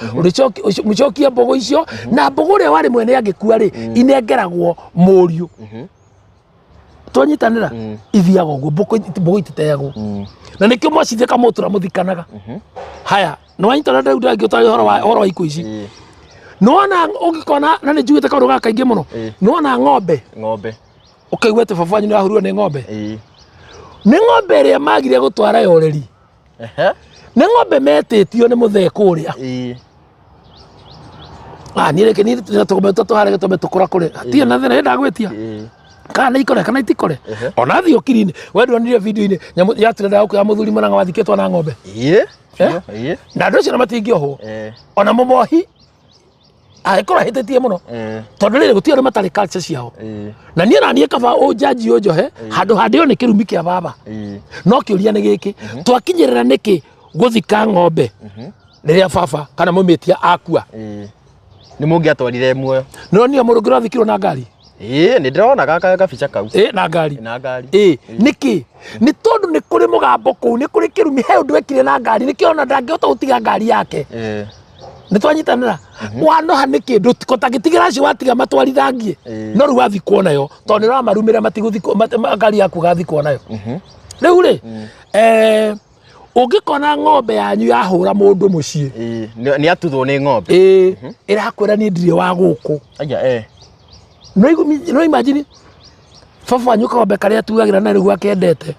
mũcokie mbũgũ icio na mbũgũ ũrĩa warĩ mwene angĩkua rĩ, inengeragwo mũriũ. Twanyitanĩra ithiaga ũguo, mbũgũ ititeagwo. Na nĩkĩo mwacithika mũtũra mũthikanaga. Haya, nĩwanyita ũrĩa ndangĩũtara ũhoro wa ikuũ ici. Nĩwona ũngĩkona, na nĩ njugĩte kaũndũ gaka kaingĩ mũno, nĩwona ng'ombe, Ng'ombe. Ũkaigua atĩ baba wanyu nĩahũrirwo nĩ ng'ombe. Nĩ ng'ombe ĩrĩa magire gũtwara ya ũrĩri. Nĩ ng'ombe metĩtio nĩ mũthee kũrĩa. Ah, niĩ reke niĩ tũgombe tũtũ harĩa gĩtũme tũkũra kũrĩ hatirĩ na thĩna ndagwĩtia kana nĩ ikore kana itikore. Ona thiĩ ũkiri-inĩ we ndonire video-inĩ nyamũ yatire ndagũkũ ya mũthuri mũnanga wathikĩtwo na ng'ombe. Eh? Na andũ acio na matingĩohwo ona mũmohi angĩkorwo ahĩtĩtie mũno, tondũ rĩrĩ gũtirĩ andũ matarĩ culture ciao. Na niĩ na niĩ kaba ũnjanji ũnjohe handũ handĩo nĩ kĩrumi kĩa baba. No kĩũria nĩ gĩkĩ, twakinyĩrĩra nĩkĩ gũthika ng'ombe rĩrĩa baba kana mũmĩtia akua? Nĩ mũngĩatwarire muoyo. Nĩronire mũndũ ũngĩ ũrathikirwo na ngari? Ĩĩ, nĩ ndĩrona gaka gabica kau. Ĩ, na ngari. Na ngari. Ĩ, nĩkĩ? Nĩ tondũ nĩ kũrĩ mũgambo kũu, nĩ kũrĩ kĩrumi, he ũndũ ekire na ngari, nĩkĩo ona ndangĩhota gũtiga ngari yake. Nĩ twanyitanĩra wanoha nĩ kĩndũ tangĩtigĩra acio watiga matwarithangie. No rĩu wathikwo nayo tondũ nĩ ũramarumĩra matigũthikwo ngari yaku gathikwo nayo. Rĩu rĩ, ũngĩkona ng'ombe yanyu yahũra mũndũ mũciĩ, Nĩ atuthwo nĩ ng'ombe. Ĩ, ĩrakwĩra niĩ ndirĩ wa gũkũ. Aya, No imagine baba wanyu kang'ombe karĩa atuagĩra na rĩu akendete,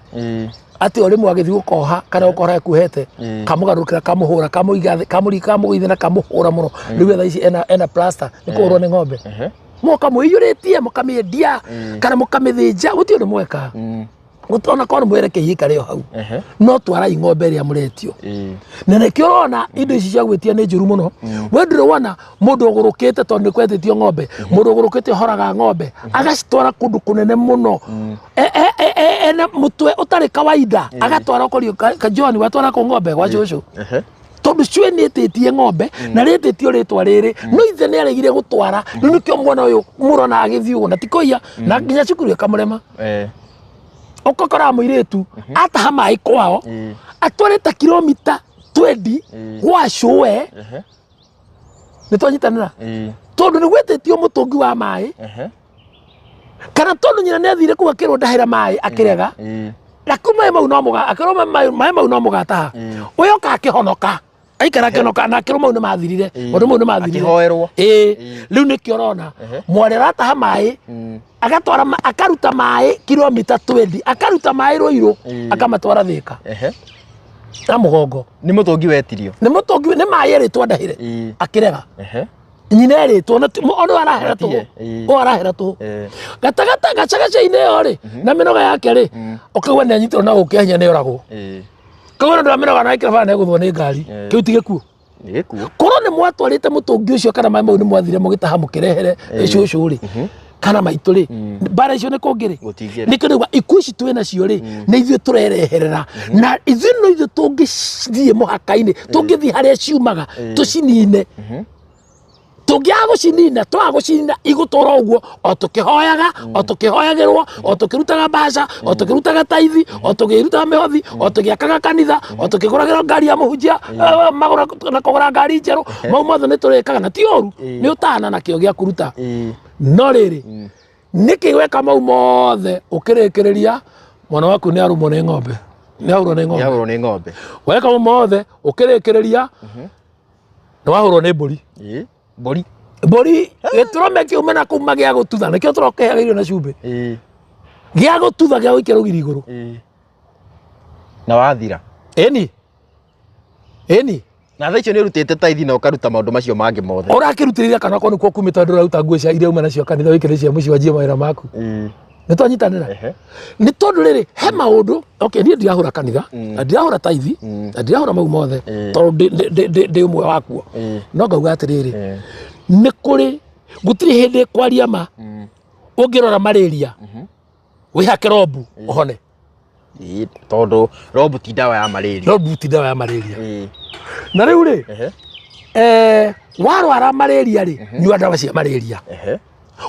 atĩ o rĩmwe agĩthiĩ gũkoha kana gũkoha ekuhete, kamũgarũrũkĩra, kamũhũra, kamũiga thĩ, kamũgũithia na kamũhũra mũno. Rĩu thaa ici ena plaster nĩ kũhũrwo nĩ ng'ombe. Mũgoka mũiyũrĩtie mũkamĩendia kana mũkamĩthĩnja, gũtirĩ ũndũ mweka. Ona korwo mwĩrekeirie ikare o hau, no twarai ng'ombe ĩrĩa mũretio. Na nĩkĩo ũrona indo ici cia gwĩtia nĩ njũru mũno. We ndũrĩ wona mũndũ ũgũrũkĩte tondũ nĩ kwetĩtio ng'ombe, mũndũ ũgũrũkĩte ũhoraga ng'ombe agacitwara kũndũ kũnene mũno, ena mũtwe ũtarĩ kawaida, agatwara ũkorio ka John watwara kũ ng'ombe gwa cũcũ, tondũ cue nĩ ĩtĩtie ng'ombe na rĩtĩtio rĩtwa rĩrĩ, no ithe nĩ aregire gũtwara. Rĩu nĩkĩo mwana ũyũ mũrona agĩthiĩ ũguo na ti kũiya, na nginya cukuru ĩkamũrema. Ũgakora mũirĩtu ataha maĩ kwao, atwarĩte kilomita 20 gwa cũe. Nĩ twanyitanĩra? Tondũ nĩ gwĩtĩtio mũtũngi wa maĩ, kana tondũ nyina nĩ athire kũu akĩrwo ndahĩra maĩ akĩrega, na kuu maĩ mau no mũga akĩrwo maĩ mau no mũgataha. Ũyũ oka akĩhonoka, aikara akĩhonoka na akĩrwo mau nĩ mathirire, maũndũ mau nĩ mathirire. Akĩhoerwo. Ĩĩ, rĩu nĩkĩo ũrona mwarĩ arataha maĩ, agatwara akaruta maĩ kilomita 20, akaruta maĩ Rũirũ, akamatwara Thĩka na mũgongo. Nĩ mũtũngi wetirio. Nĩ mũtũngi, nĩ maĩ erĩtwo ndahĩre, akĩrega. Nyina erĩtwo na ũyũ arahera tũhũ. Ũyũ arahera tũhũ gatagatĩ gacagaca-inĩ ĩyo rĩ na mĩnoga yake rĩ, ũkaigua nĩ anyitirwo na gũkĩa hinya, nĩ oragwo. Kaigua nĩ ũndũ wa mĩnoga na aikara bara nĩ egũthwo nĩ ngari. Kĩu ti gĩkuũ? Nĩ gĩkuũ. Korwo nĩ mwatwarĩte mũtũngi ũcio kana maĩ mau nĩ mwathire mũgĩtaha mũkĩrehere cũcũ rĩ kana maitũ rĩ, mbara icio nĩ kũngĩ rĩ? Gũtingĩrĩ. Nĩkĩo ndauga ikuũ ici twĩ nacio rĩ, nĩ ithuĩ tũrereherera, na ithuĩ no ithuĩ tũngĩthiĩ mũhaka-inĩ, tũngĩthiĩ harĩa ciumaga tũcinine. Tũngĩaga gũcinina, twaga gũcinina igũtũra ũguo o tũkĩhoyaga, o tũkĩhoyagĩrwo, o tũkĩrutaga mbaca, o tũkĩrutaga taithi, o tũkĩrutaga mĩhothi, o tũgĩakaga kanitha, o tũkĩgũragĩra ngari ya mũhunjia, magũra na kũgũra ngari njerũ. Mau mothe nĩ tũrĩkaga na ti ũru, nĩ ũtana na kĩo gĩa kũruta. No rĩrĩ, nĩkĩ weka mau mothe ũkĩrĩkĩrĩria mwana waku nĩ arũmwo nĩ ng'ombe, nĩ ahũrwo nĩ Nĩ ng'ombe? ahũrwo nĩ ng'ombe. Weka mau mothe ũkĩrĩkĩrĩria nĩ wahũrwo nĩ mbũri. Mbũri. Mbũri gĩtũrũme kĩume na kuma gĩa gũtutha, nĩkĩo tũrokĩheaga irio na cumbĩ, gĩa gũtutha, gĩa gũikia rũgiri igũrũ. Na wathira. Ĩni, ĩni. Na thaa icio nĩ ũrutĩte taithi na ũkaruta maũndũ macio mangĩ mothe. Ũrakĩrutĩrĩria kana korwo nĩkuo kumĩte tondũ ũraruta nguo cia iria uma nacio kanitha wĩkĩre cia mũciĩ wanjie mawĩra maku. Nĩ twanyitanĩra? Nĩ tondũ rĩrĩ he maũndũ, okay, niĩ ndirahũra kanitha na ndirahũra taithi na ndirahũra mau mothe, tondũ ndĩ ũmwe wakuo. No ngauga atĩrĩrĩ, nĩ kũrĩ gũtirĩ hĩndĩ kwaria ma ũngĩrora malaria wĩhake robu ũhone. Ĩĩ, tondũ robu ti ndawa ya malaria. Robu ti ndawa ya malaria. Ĩĩ. Na rĩu rĩ, Ehe. Warwara malaria rĩ, nyua ndawa cia malaria. Ehe.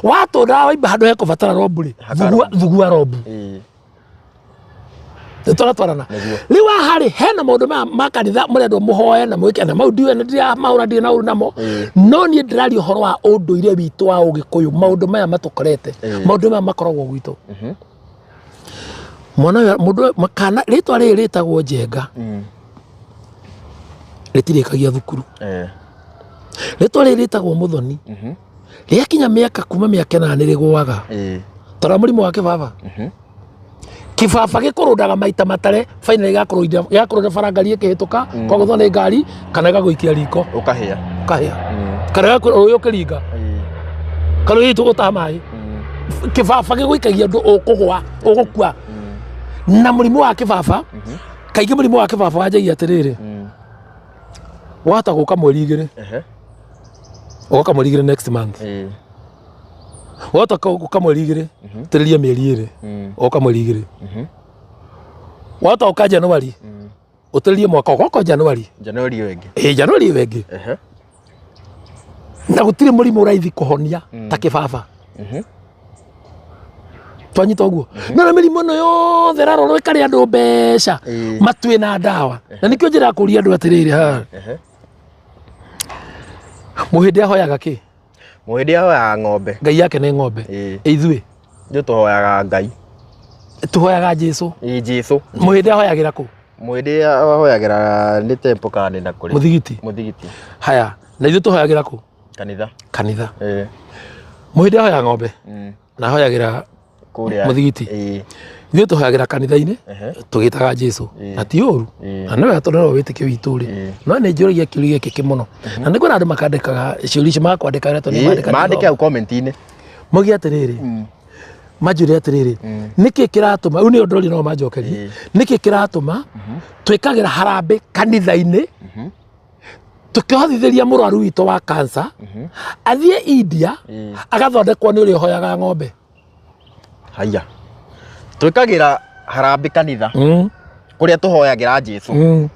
Watũnda waimba handũ hekũbatara robu rĩ, Haka thugua robu. Ĩĩ. Tũratwarana. Nĩguo. Rĩu haha rĩ, hena maũndũ maya ma kanitha mũrendwo mũhoe na mwĩke na mau ndiũĩ nĩ ndiramahũra ndirĩ na ũru namo. Ĩĩ. No niĩ ndĩraria ũhoro wa ũndũire witũ wa Ũgĩkũyũ, maũndũ maya matũkorete, Ĩĩ. maũndũ maya makoragwo gwitũ. Mwana ũyũ, mũndũ ũyũ, kana rĩtwa rĩrĩ rĩtagwo Njenga, rĩtirĩkagia thukuru. Rĩtwa rĩrĩ rĩtagwo Mũthoni, rĩakinya mĩaka kuma mĩaka 8 rĩgũaga. Tara mũrimũ wa kĩbaba. Kĩbaba gĩkũrũndaga maita matare, finally gĩgakũrũnda bara ngari ĩkĩhĩtũka, kwagũthwo nĩ ngari, kana gĩgagũikia riko. Ũkahĩa. Ũkahĩa. Kana gĩgakũrũnda ũkĩringa. Kana ũgĩtua gũtaha maĩ. Kĩbaba gĩgũikagia ũndũ ũkũgũa, ũgũkua. Na mũrimũ wa kĩbaba, kaingĩ mũrimũ wa kĩbaba wanjagia atĩrĩrĩ, wahota gũka mweri 2. Ũgoka mweri 2 next month. Wahota gũka mweri 2, tĩrĩria mĩeri 2, ũgoka mweri 2. Wahota gũka January, ũtĩrĩrie mwaka, ũgoka January. January ĩyo ĩngĩ. Ĩĩ, January ĩyo ĩngĩ. Na gũtirĩ mũrimũ raithi kũhonia ta kĩbaba. Twanyita ũguo. No na mĩrimũ ĩno yothe ĩrarorwo ĩkarĩa andũ mbeca, matuĩ na ndawa. Na nĩkĩo njĩraga kũria andũ atĩrĩrĩ haha. Mũhĩndĩ ahoyaga kĩ? Mũhĩndĩ ahoyaga ng'ombe. Ngai yake nĩ ng'ombe. Ithuĩ? Ithuĩ tũhoyaga Ngai. Tũhoyaga Jesũ. Ĩĩ, Jesũ. Mũhĩndĩ ahoyagĩra kũ? Mũhĩndĩ ahoyagĩra nĩ temple kana nĩ na kũrĩ? Mũthigiti. Mũthigiti. Haya, na ithuĩ tũhoyagĩra kũ? Kanitha. Kanitha. Mũhĩndĩ ahoyaga ng'ombe. Na ahoyagĩra Kũrĩa. Mũthigiti. Ithuĩ tũhoyagĩra kanitha-inĩ, tũgĩtaga Jesũ. Na ti ũru. Na nĩ wega tondũ nĩwe wĩtĩkio witũ rĩ. No nĩ njũragia kĩũria gĩkĩ mũno. Na nĩ kwĩna andũ makandĩkaga ciũria icio, magakwandĩka rĩtwa nĩ mandĩka Mandĩke hau comment-inĩ. Moige atĩrĩrĩ, manjũrie atĩrĩrĩ, nĩkĩ kĩratũma, rĩu nĩyo ndũrĩ no manjokerie, nĩkĩ kĩratũma twĩkagĩra harambĩ kanitha-inĩ, tũkĩhothithĩria mũrwaru witũ wa cancer, athiĩ India, agathondekwo nĩ ũrĩa ũhoyaga ng'ombe. Haya. Twĩkagĩra harambĩ kanitha, kũrĩa tũhoyagĩra Jesũ.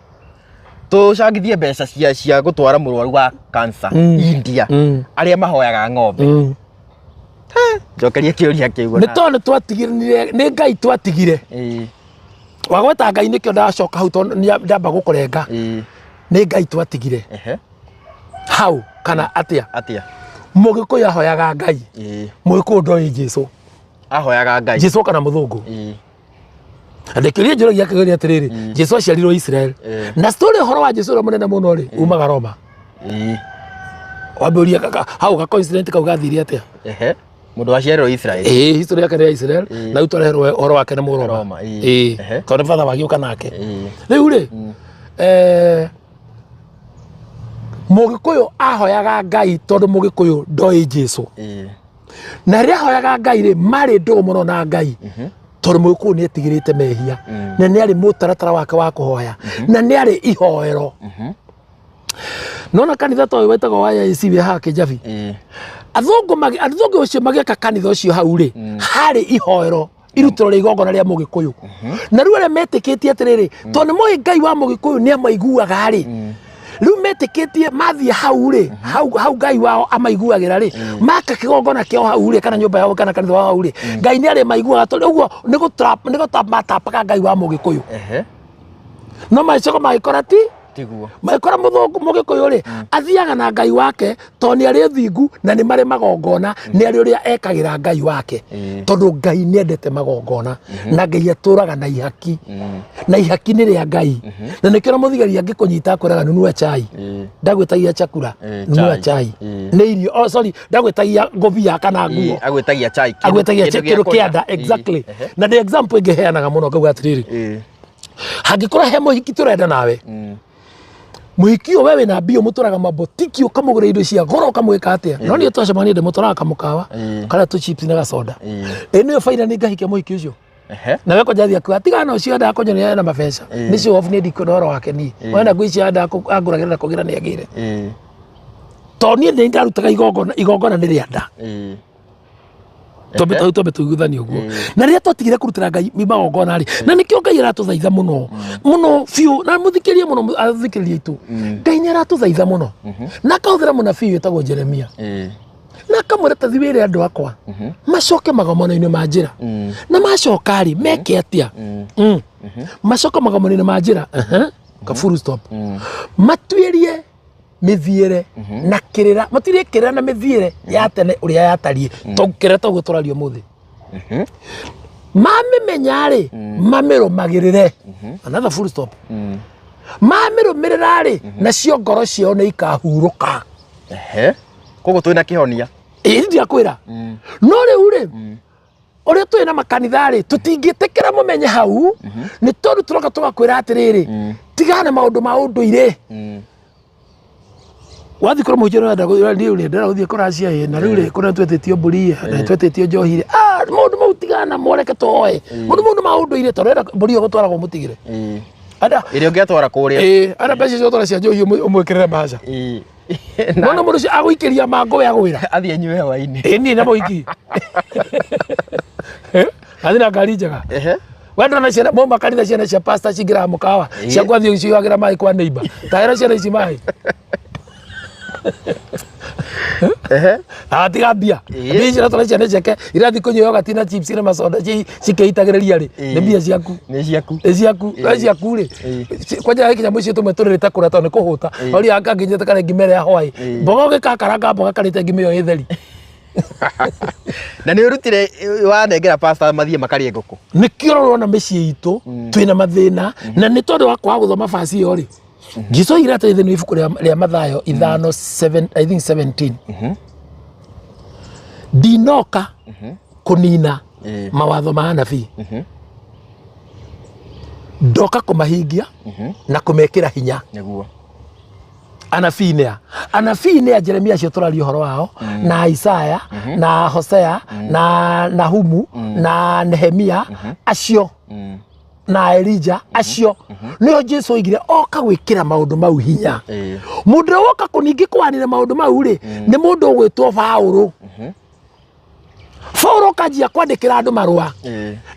Tũcangithie mbeca cia gũtwara mũrwaru wa cancer India, arĩa mahoyaga ng'ombe. Njokeria kĩũria kĩu. Nĩ tondũ nĩ twatigire, nĩ Ngai twatigire. Wagweta Ngai nĩkĩo ndacoka hau tondũ ndamba gũkũrenga. Nĩ Ngai twatigire. Hau kana atĩa? Atĩa? Mũgĩkũyũ ahoyaga Ngai. Mũgĩkũyũ ndoĩ Jesũ. Ahoyaga Ngai. Jesũ kana mũthũngũ. Ndĩkĩria njũragia kĩgerio atĩrĩrĩ, Jesũ aciarirwo Israel. Na story ũhoro wa Jesũ ũrĩa mũnene mũno rĩ, umaga Roma. Wambĩrĩria hau ga coincidence kau gathire atĩa? Mũndũ aciarirwo Israel. Ĩĩ, history yake nĩ ya Israel, na rĩu twareherwo ũhoro wake nĩ Mũroma. Roma, ĩĩ. Ĩĩ, tondũ nĩ batha wagĩũka nake. Rĩu rĩ, Mũgĩkũyũ ahoyaga Ngai tondũ Mũgĩkũyũ ndoĩ Jesũ. Na rĩrĩa ahoyaga Ngai rĩ, marĩ ndũgũ mũno na Ngai. Tondũ Mũgĩkũyũ nĩ etigĩrĩte mehia. Na nĩ arĩ mũtaratara wake wa kũhoya. Na nĩ arĩ ihoero. Nona kanitha ta ũyũ wetagwo wa AIC wĩ haha Kĩnjabi. Athũngũ ũcio magĩaka kanitha ũcio hau rĩ, harĩ ihoero irutĩro rĩa igongona rĩa Mũgĩkũyũ. Na rĩu arĩa metĩkĩtie atĩrĩrĩ, tondũ nĩ moĩ Ngai wa Mũgĩkũyũ nĩ amaiguaga rĩ, rĩu metĩkĩtie mathiĩ hau rĩ, hau Ngai wao amaiguagĩra rĩ, maka kĩgongona kĩao hau rĩ, kana nyũmba yao kana kanitha wao hau rĩ, Ngai nĩ arĩmaiguaga tondũ ũguo nĩ gũtapa matapaga Ngai wa Mũgĩkũyũ. No magĩcoka magĩkora ti Tiguo. Magĩkora mũthũngũ Mũgĩkũyũ rĩ, athiaga na Ngai wake tondũ nĩ arĩ thingu na nĩ marĩ magongona, nĩ arĩ ũrĩa ekagĩra Ngai wake. Tondũ Ngai nĩ endete magongona na Ngai atũraga na ihaki. Na ihaki nĩ rĩa Ngai. Na nĩkĩo na mũthigari angĩkũnyita akwĩraga nunua chai. Ndagwĩtagia chakula, nunua Chai. chai. Nĩ irio, oh sorry, ndagwĩtagia ngobia kana nguo. Agwĩtagia chai. Agwĩtagia Kĩndũ kĩndũ gĩa kĩa nda, kũrĩa. Exactly. Na nĩ example ĩngĩ heanaga mũno ngauga atĩrĩrĩ, hangĩkorwo he mũhiki tũrenda nawe, mũhiki ũyũ we wĩna mbia ũmũtwaraga mabotiki ũkamũgũra indo cia goro ũkamwĩka atĩa, no niĩ twacemania ndĩmũtwaraga kamũkawa karĩa tũ chips na gacoda. Ĩ nĩyo baida nĩ ngahikia mũhiki ũcio. Na we kwanjathia kuga tigana ũcio endaga kũnyonia ena mabeca nĩ show off, niĩ ndikuona ũhoro wake niĩ wena ngũ icio endaga angũragĩra na kũgĩra nĩ agĩre tondũ niĩ nĩ ndarutaga igongona, igongona nĩ rĩa nda. Twambe hau twambe tũiguithanie ũguo. Na rĩrĩa twatigire kũrutĩra Ngai magongona rĩ, na nĩkĩo Ngai aratũthaitha mũno mũno biũ, na mũthikĩrie mũno athikĩrĩria aitũ, Ngai nĩ aratũthaitha mũno na akahũthĩra mũnabii wĩtagwo Jeremia na akamwĩra tathi wĩre andũ akwa macoke magomano-inĩ ma njĩra, na macoka rĩ meke atĩa? Macoke magomano-inĩ ma njĩra, ka full stop, matuĩrie mĩthiĩre na kĩrĩra, matuĩrie kĩrĩra na mĩthiĩre ya tene ũrĩa yatariĩ, to kĩrĩra toguo tũraria ũmũthĩ. Mamĩmenya rĩ, mamĩrũmagĩrĩre, another full stop, mamĩrũmĩrĩra rĩ, nacio ngoro ciao nĩ ikahurũka. Ehe. Koguo twĩna kĩhonia. Ĩĩ, ndiakwĩra. No rĩu rĩ, ũrĩa twĩ na makanitha rĩ, tũtingĩtĩkĩra mũmenye hau, nĩ tondũ tũroka tũgakwĩra atĩrĩrĩ, tigana na maũndũ ma ũndũire. Wathiĩ kũrĩ mũhunjia ũrenda rĩu rĩ, ndĩrenda gũthiĩ kũracia ĩ, na rĩu rĩ, kũrĩa twetĩtio mbũri ĩ, na twetĩtio njohi rĩ, ah, maũndũ mau tigana namo, reke tũhoe. Maũndũ mau nĩ ma ũndũire, tondũ ũrenda mbũri ĩyo gũtwaragwo mũtigĩre. Anda Ĩrĩa ũngĩatwara kũrĩa. Ĩ, anda mbeca icio ũtwara cia njohi ũmwĩkĩrĩre mbaca. Nona mũndũ ũcio agũikĩria mangũ we agwĩra. Athiĩ anyue hwainĩ. Ĩ, niĩ na mũhiki. Athiĩ na ngari njega. Ehe. We ndona ciana mauma kanitha, ciana cia pastor cingĩraga mũkawa cia gwathiĩ ciyuagĩra maĩ kwa neighbor. Tahera ciana ici maĩ. Ehe. Ah, tiga mbia. Mbia ici ũratwara ciana ciake irathiĩ kũnyua yogati na chips na masoda cikĩitagĩrĩria rĩ, nĩ mbia ciaku. Nĩ ciaku. Nĩ ciaku, nĩ ciaku rĩ. Kwanja gĩkinya mũciĩ tũmwe tũrĩrĩte kũrĩa tondũ nĩ kũhũta. Oria angĩnyita kana ngima ĩrĩa ya hwaĩ. Mboga ũgĩkakaranga mboga karĩte ngima ĩyo ĩ theri. Na nĩ ũrutire wanengera pastor mathiĩ makarĩe ngũkũ. Nĩkĩo ũrona mĩciĩ itũ twĩna mathĩna, na nĩ tondũ wa kwaga gũthoma basi ĩyo rĩ. Jesu oigire atĩrĩ thĩinĩ wa ibuku rĩa Mathayo 5 7, I think 17, ndinoka kũnina mawatho ma anabii, ndoka kũmahingia na kũmekĩra hinya. Nĩguo. Anabii nĩ a? Anabii nĩ a Jeremia acio tũraria ũhoro wao, na Isaya, na Hosea, na Nahumu, na Nehemia acio, na Elija acio, nĩo Jesu oigire oka gwĩkĩra maũndũ mau hinya. Mũndũ ũrĩa woka kũningĩ kwanĩra maũndũ mau rĩ, nĩ mũndũ ũgwĩtwo Paũlũ. Paũlũ kanjia kwandĩkĩra andũ marũa,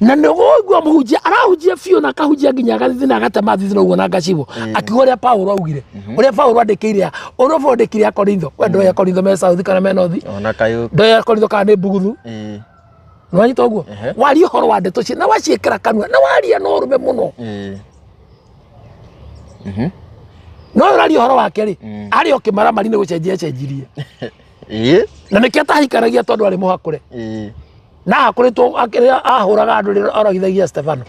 na nĩ ũgũigua mũhunjia arahunjia biũ na akahunjia nginya agathithi na agatema thithi na ũguo na ngacibwo, akiuga ũrĩa Paũlũ augire, ũrĩa Paũlũ andĩkĩire, ũrĩa Paũlũ andĩkĩire Akorintho. We ndoĩ Akorintho me South kana me North? Ona kayũ. Ndoĩ Akorintho kana nĩ Buguthu? Nĩwanyita ũguo? Waria ũhoro wa ndeto na waciĩkĩra kanua na waria na ũrũme mũno. No ũraria ũhoro wake rĩ, arĩ o kĩmaramari nĩ gũcenjia acenjirie. Na nĩkĩo atahikanagia tondũ arĩ mũhakũre. Na ahakũrĩtwo ahũraga andũ rĩrĩa oragithagia Stefano.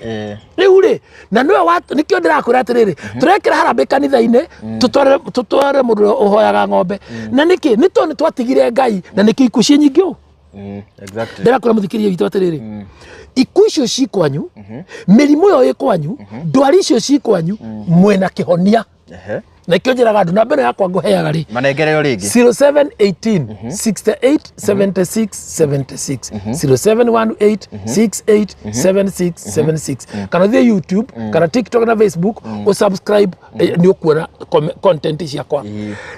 Rĩu rĩ, na nĩwe nĩkĩo ndĩrakwĩra atĩrĩrĩ, tũrekĩra harambĩ kanitha-inĩ, tũtware mũndũ ũrĩa ũhoyaga ng'ombe. Na nĩkĩ? Nĩ tondũ nĩtwatigire Ngai, na nĩkĩo ikuũ ciĩ nyingĩ ũũ. Ndĩrakwĩra mũthikĩrĩria witũ atĩrĩrĩ, ikuũ icio ci kwanyu, mĩrimũ ĩyo ĩ kwanyu, ndwari icio ci kwanyu, mwĩna kĩhonia. Na nĩkĩo njĩraga andũ namba ĩno yakwa ngũheaga rĩ, Manengereo rĩngĩ. 0718 68 76 76, 0718 68 76 76, kana ũthiĩ YouTube kana TikTok na Facebook ũsubscribe, nĩ ũkuona content ciakwa.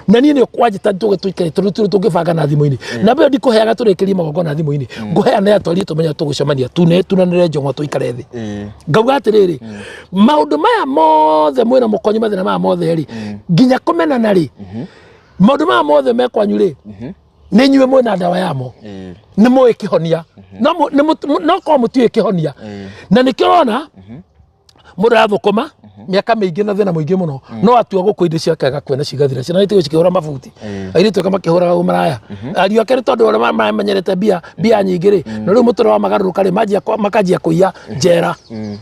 Na niĩ nĩ kwanjĩta tũge tũikare tondũ tũrĩ tũngĩbanga na thimũ-inĩ. Namba ĩyo ndikũheaga tũrĩkĩrie magongona thimũ-inĩ, ngũheana ya twarie tũmenye tũgũcemania tune tunanĩre njong'o tũikare thĩ. Ngauga atĩrĩrĩ, maũndũ maya mothe mwĩna mũkonyo, mathĩna maya mothe rĩ, nginya kũmenana rĩ, maũndũ maya mothe me kwanyu rĩ, nĩ inyuĩ mwĩna ndawa yamo, nĩ mũĩ kĩhonia, no korwo mũtiũĩ kĩhonia. Na nĩkĩo ũrona mũndũ arathũkũma mĩaka mĩingĩ na thĩna mũingĩ mũno, no atua gũkũ indo ciake agakua na cigathira. Ciana itigwo cikĩhũra mabuti, airĩtu ake makĩhũraga ũmaraya, ariũ ake nĩ tondũ ũrĩa mamenyerete mbia nyingĩ rĩ, na rĩu mũtũrĩre wa magarũrũka rĩ, makanjia kũiya njera.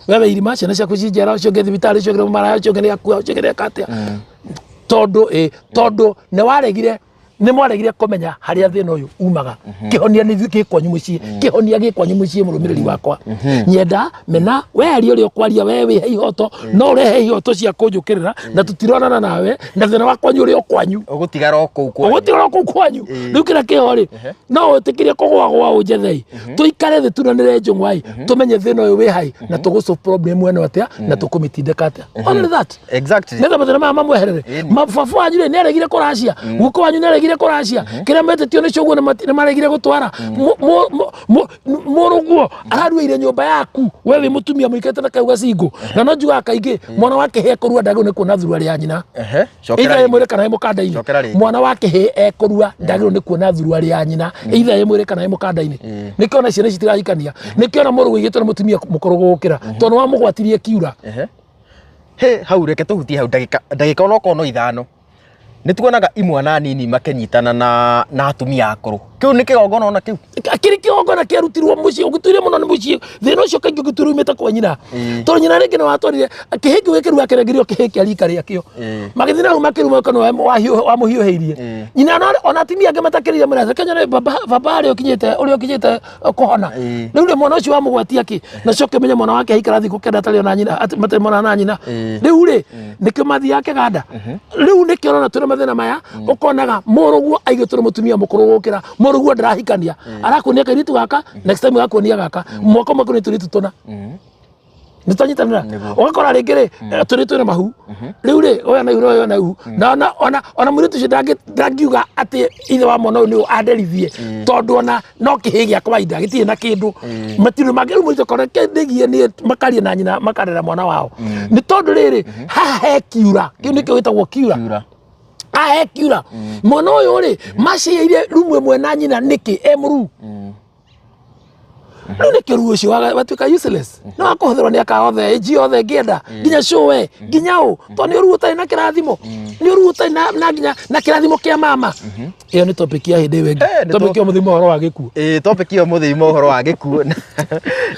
Wewe irima, ciana ciaku ci njera, ũcio ũngĩ thibitarĩ, ũcio ũngĩ nĩ mũmaraya, ũcio ũngĩ nĩ akua, ũcio ũngĩ nĩ eka atĩa, tondũ nĩ waregire, nĩ mwaregire kũmenya harĩa thĩna ũyũ umaga. Kĩhonia nĩ gĩ kwanyu mũciĩ, kĩhonia gĩ kwanyu mũciĩ. Mũrũmĩrĩri wakwa, nyenda mena we aria ũrĩa ũkwaria, we wĩhe ihoto, no ũrehe ihoto cia kũnjũkĩrĩra na tũtironana nawe, na thĩna wa kwanyu ũrĩ o kwanyu. Ũgũtigara o kũu kwanyu. Ũgũtigara o kũu kwanyu. Rĩu kĩrĩa kĩho rĩ, no wĩtĩkĩrie kũgwagwa ũnjethei, tũikare thĩ tunanĩre njũng'wa tũmenye thĩna ũyũ wĩ hai na tũgũ problem ĩno atĩa na tũkũmĩtindĩka atĩa. Only that. Nĩgetha mathĩna maya mamweherere. Mababa wanyu rĩ, nĩaregire kũracia, guka wanyu nĩaregire. maregire kũracia, kĩrĩa metĩtio nĩ cũguo nĩ maregire gũtwara. Mũrũguo araruĩire nyũmba yaku, we wĩ mũtumia mũikarĩte na kau gacingũ. Na no njugaga kaingĩ, mwana wa kĩhĩ ekũrua ndagĩrĩirwo nĩ kuona thuruarĩ ya nyina. Cokera Either ĩ rĩngĩ. mwĩrĩ kana ĩ mũkanda-inĩ. Cokera rĩngĩ. Mwana wa kĩhĩ ekũrua ndagĩrĩirwo nĩ kuona thuruarĩ ya nyina, either ĩ mwĩrĩ kana ĩ mũkanda-inĩ. Nĩkĩo ona ciana ici itirahikania, nĩkĩo ona mũrũ ũigĩtwo nĩ mũtumia mũkũrũ gũgũkĩra, tondũ nĩwamũgwatirie kiura. He hau reke tũhutie hau ndagĩka ndagĩka onokorwo no ithano. Nĩ tuonaga imwana nini makĩnyitana na atumia akũrũ. Kĩu nĩ kĩgongona ona kĩu? Kĩrĩ kĩgongona kĩarutirwo mũciĩ, ũgĩtuire mũno nĩ mũciĩ. Thĩna ũcio kaingĩ ũgĩtuire umĩte kwa nyina. Tondũ nyina rĩngĩ nĩ watwarire kĩhĩ kĩu gĩkĩrua kĩrengerio kĩhĩ kĩa rika rĩakĩo. Magĩthiĩ na hau makĩruma kana wamũhiũhĩirie. Nyina ona atumia angĩ matakĩrire mũno. Kenya nĩ baba harĩa ũkinyĩte, ũrĩa ũkinyĩte kũhona. Rĩu rĩ mwana ũcio wamũgwatia kĩ? Na coke ũmenye mwana wake aikara thikũ kenda atarĩ ona nyina, matarĩ mona na nyina. Rĩu rĩ, nĩkĩo mathiaga kĩganda. Rĩu nĩkĩo ũrona twĩna mathĩna maya, ũkonaga mũrũguo aigĩtwo nĩ mũtumia mũkũrũ gũkĩra, mũrũguo ndarahikania. Arakuonia kairĩtu gaka, next time agakuonia gaka. Mwaka ũmwe kwĩna tũirĩtu tũna. Nĩ twanyitanĩra? Ũgakora rĩngĩ rĩ, tũrĩ twĩna mahu. Rĩu rĩ, ũyũ na ihu, ũyũ na ihu. Na ona mũirĩtu ũcio ndangiuga atĩ ithe wa mwana ũyũ nĩ anderithie, tondũ ona no kĩhĩ gĩa kawaida gĩtirĩ na kĩndũ. Matirĩ mangĩ, rĩu mũirĩtu akona kĩndĩgie nĩ makaria na nyina makarera mwana wao. Nĩ tondũ rĩrĩ, haha he kiura, kĩu nĩkĩo gĩtagwo kiura. Kiura. Haha he kiura. Mwana ũyũ rĩ, maciaire rumu ĩmwe na nyina nĩkĩ e mũruu? Rĩu nĩkĩo ruo ũcio watuĩka useless. No akũhũthĩrwo nĩ aka othe, ĩnji othe ngĩenda, nginya cũwe, nginya ũ, tondũ nĩ ũruo ũtarĩ na kĩrathimo, nĩ ũruo ũtarĩ na nginya na kĩrathimo kĩa mama. Ĩyo nĩ topic ya hĩndĩ ĩyo ĩngĩ. Nĩ Topic ya mũthimo ũhoro wa gĩkuũ. Ĩĩ, topic ĩyo mũthimo ũhoro wa gĩkuũ.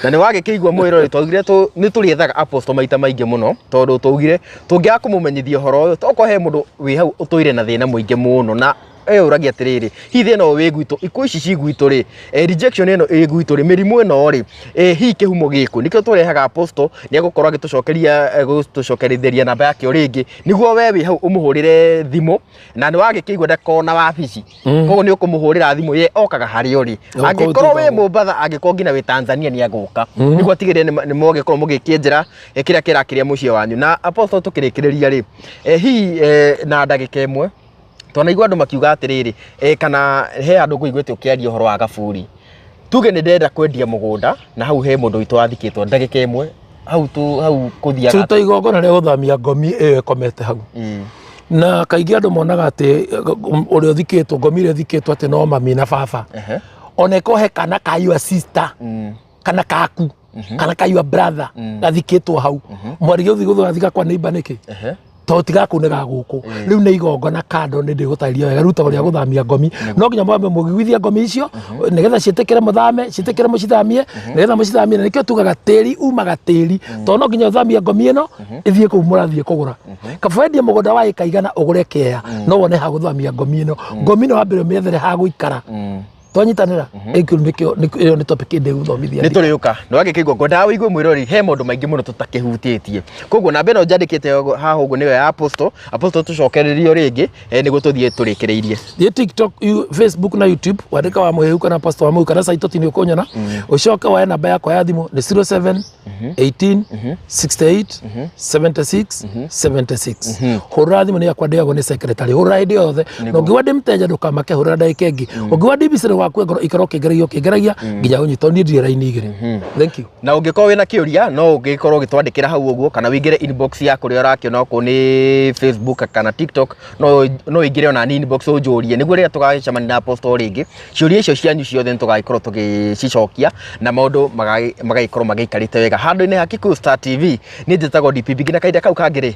Na nĩ wagĩkĩigua mwĩroreri, twaugire nĩ tũrĩethaga apostle maita maingĩ mũno, tondũ twaugire tũngĩaga kũmũmenyithia ũhoro ũyũ, tokorwo he mũndũ wĩ hau ũtũire na thĩna mũingĩ mũno, na eyũragia atĩrĩrĩ, hihi thĩna ũyũ wĩ gwitũ, ikuũ ici ci gwitũ rĩ, rejection ĩno ĩ gwitũ rĩ, mĩrimũ ĩno rĩ, hihi kĩhumo gĩkũ? Nĩkĩo tũrehaga apostle, nĩ egũkorwo agĩtũcokeria, gũtũcokerithĩria namba yake o rĩngĩ, nĩguo we wĩ hau ũmũhũrĩre thimũ, na nĩ wagĩkĩigua ndakoragwo na wabici. Koguo nĩ ũkũmũhũrĩra thimũ, ye okaga harĩa ũrĩ. Ũkũhũthĩra Angĩkorwo wĩ thimũ. Mombatha, angĩkorwo nginya wĩ Tanzania nĩ egũka. Nĩguo atigĩrĩre nĩ mwagĩkorwo mũgĩkĩenjera kĩrĩa kĩrakĩrĩa mũciĩ wanyu. Na apostle tũkĩrĩkĩrĩria rĩ, hihi na ndagĩka ĩmwe, twanaigua andũ makiuga atĩrĩrĩ, kana he andũ ngũiguĩte ũkĩaria ũhoro wa gaburi. Tuge nĩ ndĩrenda kwendia mũgũnda, na hau he mũndũ witũ wathikĩtwo, ndagĩka ĩmwe, hau tu, hau kũthiaga Turuta igongona rĩa gũthamia ngomi ĩyo ĩkomete hau. Na kaingĩ andũ monaga atĩ ũrĩa ũthikĩtwo, ngomi ĩrĩa ĩthikĩtwo atĩ no mami na baba. Ona ĩkorwo he kana ka your sister, kana kaku, kana ka your brother, gathikĩtwo hau. Mwarĩ gĩũthi gũthika kwa neighbor nĩkĩ? Tondũ ti gaku nĩ ga gũkũ. Rĩu nĩ igongona kando, nĩ ndĩgũtarĩria wega rĩu tondũ rĩa gũthamia ngomi. No nginya mwambe mũgĩguithia ngomi icio, nĩgetha ciĩtĩkĩre mũthame, ciĩtĩkĩre mũcithamie, nĩgetha mũcithamie. Na nĩkĩo tugaga tĩri umaga tĩri, tondũ no nginya ũthamie ngomi ĩno ĩthiĩ kũu mũrathiĩ kũgũra. Kaba wendie mũgũnda wa ĩka igana ũgũre kĩea, no wone ha gũthamia ngomi ĩno. Ngomi ĩno wambere ũmĩethere ha gũikara. Twanyitanĩra? Ĩkĩo nĩkĩo, ĩyo nĩ topic ndĩgũthomithia. Nĩ tũrĩũka. Nĩ wagĩkĩigua ngwendaga wĩigue mwĩroreri, he maũndũ maingĩ mũno tũtakĩhutĩtie. Koguo namba ĩno njandĩkĩte haha ũguo nĩyo ya Apostle. Apostle tũcokererio rĩngĩ, nĩguo tũthiĩ tũrĩkĩrĩirie. Thiĩ TikTok, Facebook na YouTube, wandĩka wa Mũhĩu kana Pastor wa Mũhĩu kana Saitoti nĩ ũkũnyona. Ũcoke woe namba yakwa ya thimũ nĩ 07 18 68 76 76. Hũrĩra thimũ nĩ yakwa, ndĩagwo nĩ secretary. Hũrĩra hĩndĩ yothe. Na ũngĩgwa ndĩ mteja ndũkamake, hũrĩra ndagĩka ĩngĩ. Ũngĩgwa ndĩ busy ndũgakue ngoro, ikara ũkĩngeragia ũkĩngeragia nginya ũnyite. Niĩ ndirĩ raini igĩrĩ. Thank you. Na ũngĩkorwo wĩna kĩũria no ũngĩkorwo ũgĩtwandĩkĩra hau ũguo, kana wĩingĩre inbox ya kũrĩa ũrakĩona okorwo nĩ Facebook kana TikTok, no ũingĩre ona niĩ inbox ũnjũrie, nĩguo rĩrĩa tũgagĩcemania na Apostle rĩngĩ, ciũria icio cianyu ciothe nĩ tũgagĩkorwo tũgĩcicokia na maũndũ magagĩkorwo magĩikarĩte wega handũ-inĩ ha Kikuyu Star TV. Niĩ njĩtagwo DPB, nginya kahinda kau kangĩ rĩ,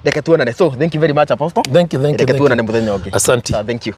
reke tuonane. So thank you very much, Apostle. Thank you, thank you, Reke thank you. tuonane mũthenya ũngĩ. Asante. Thank you.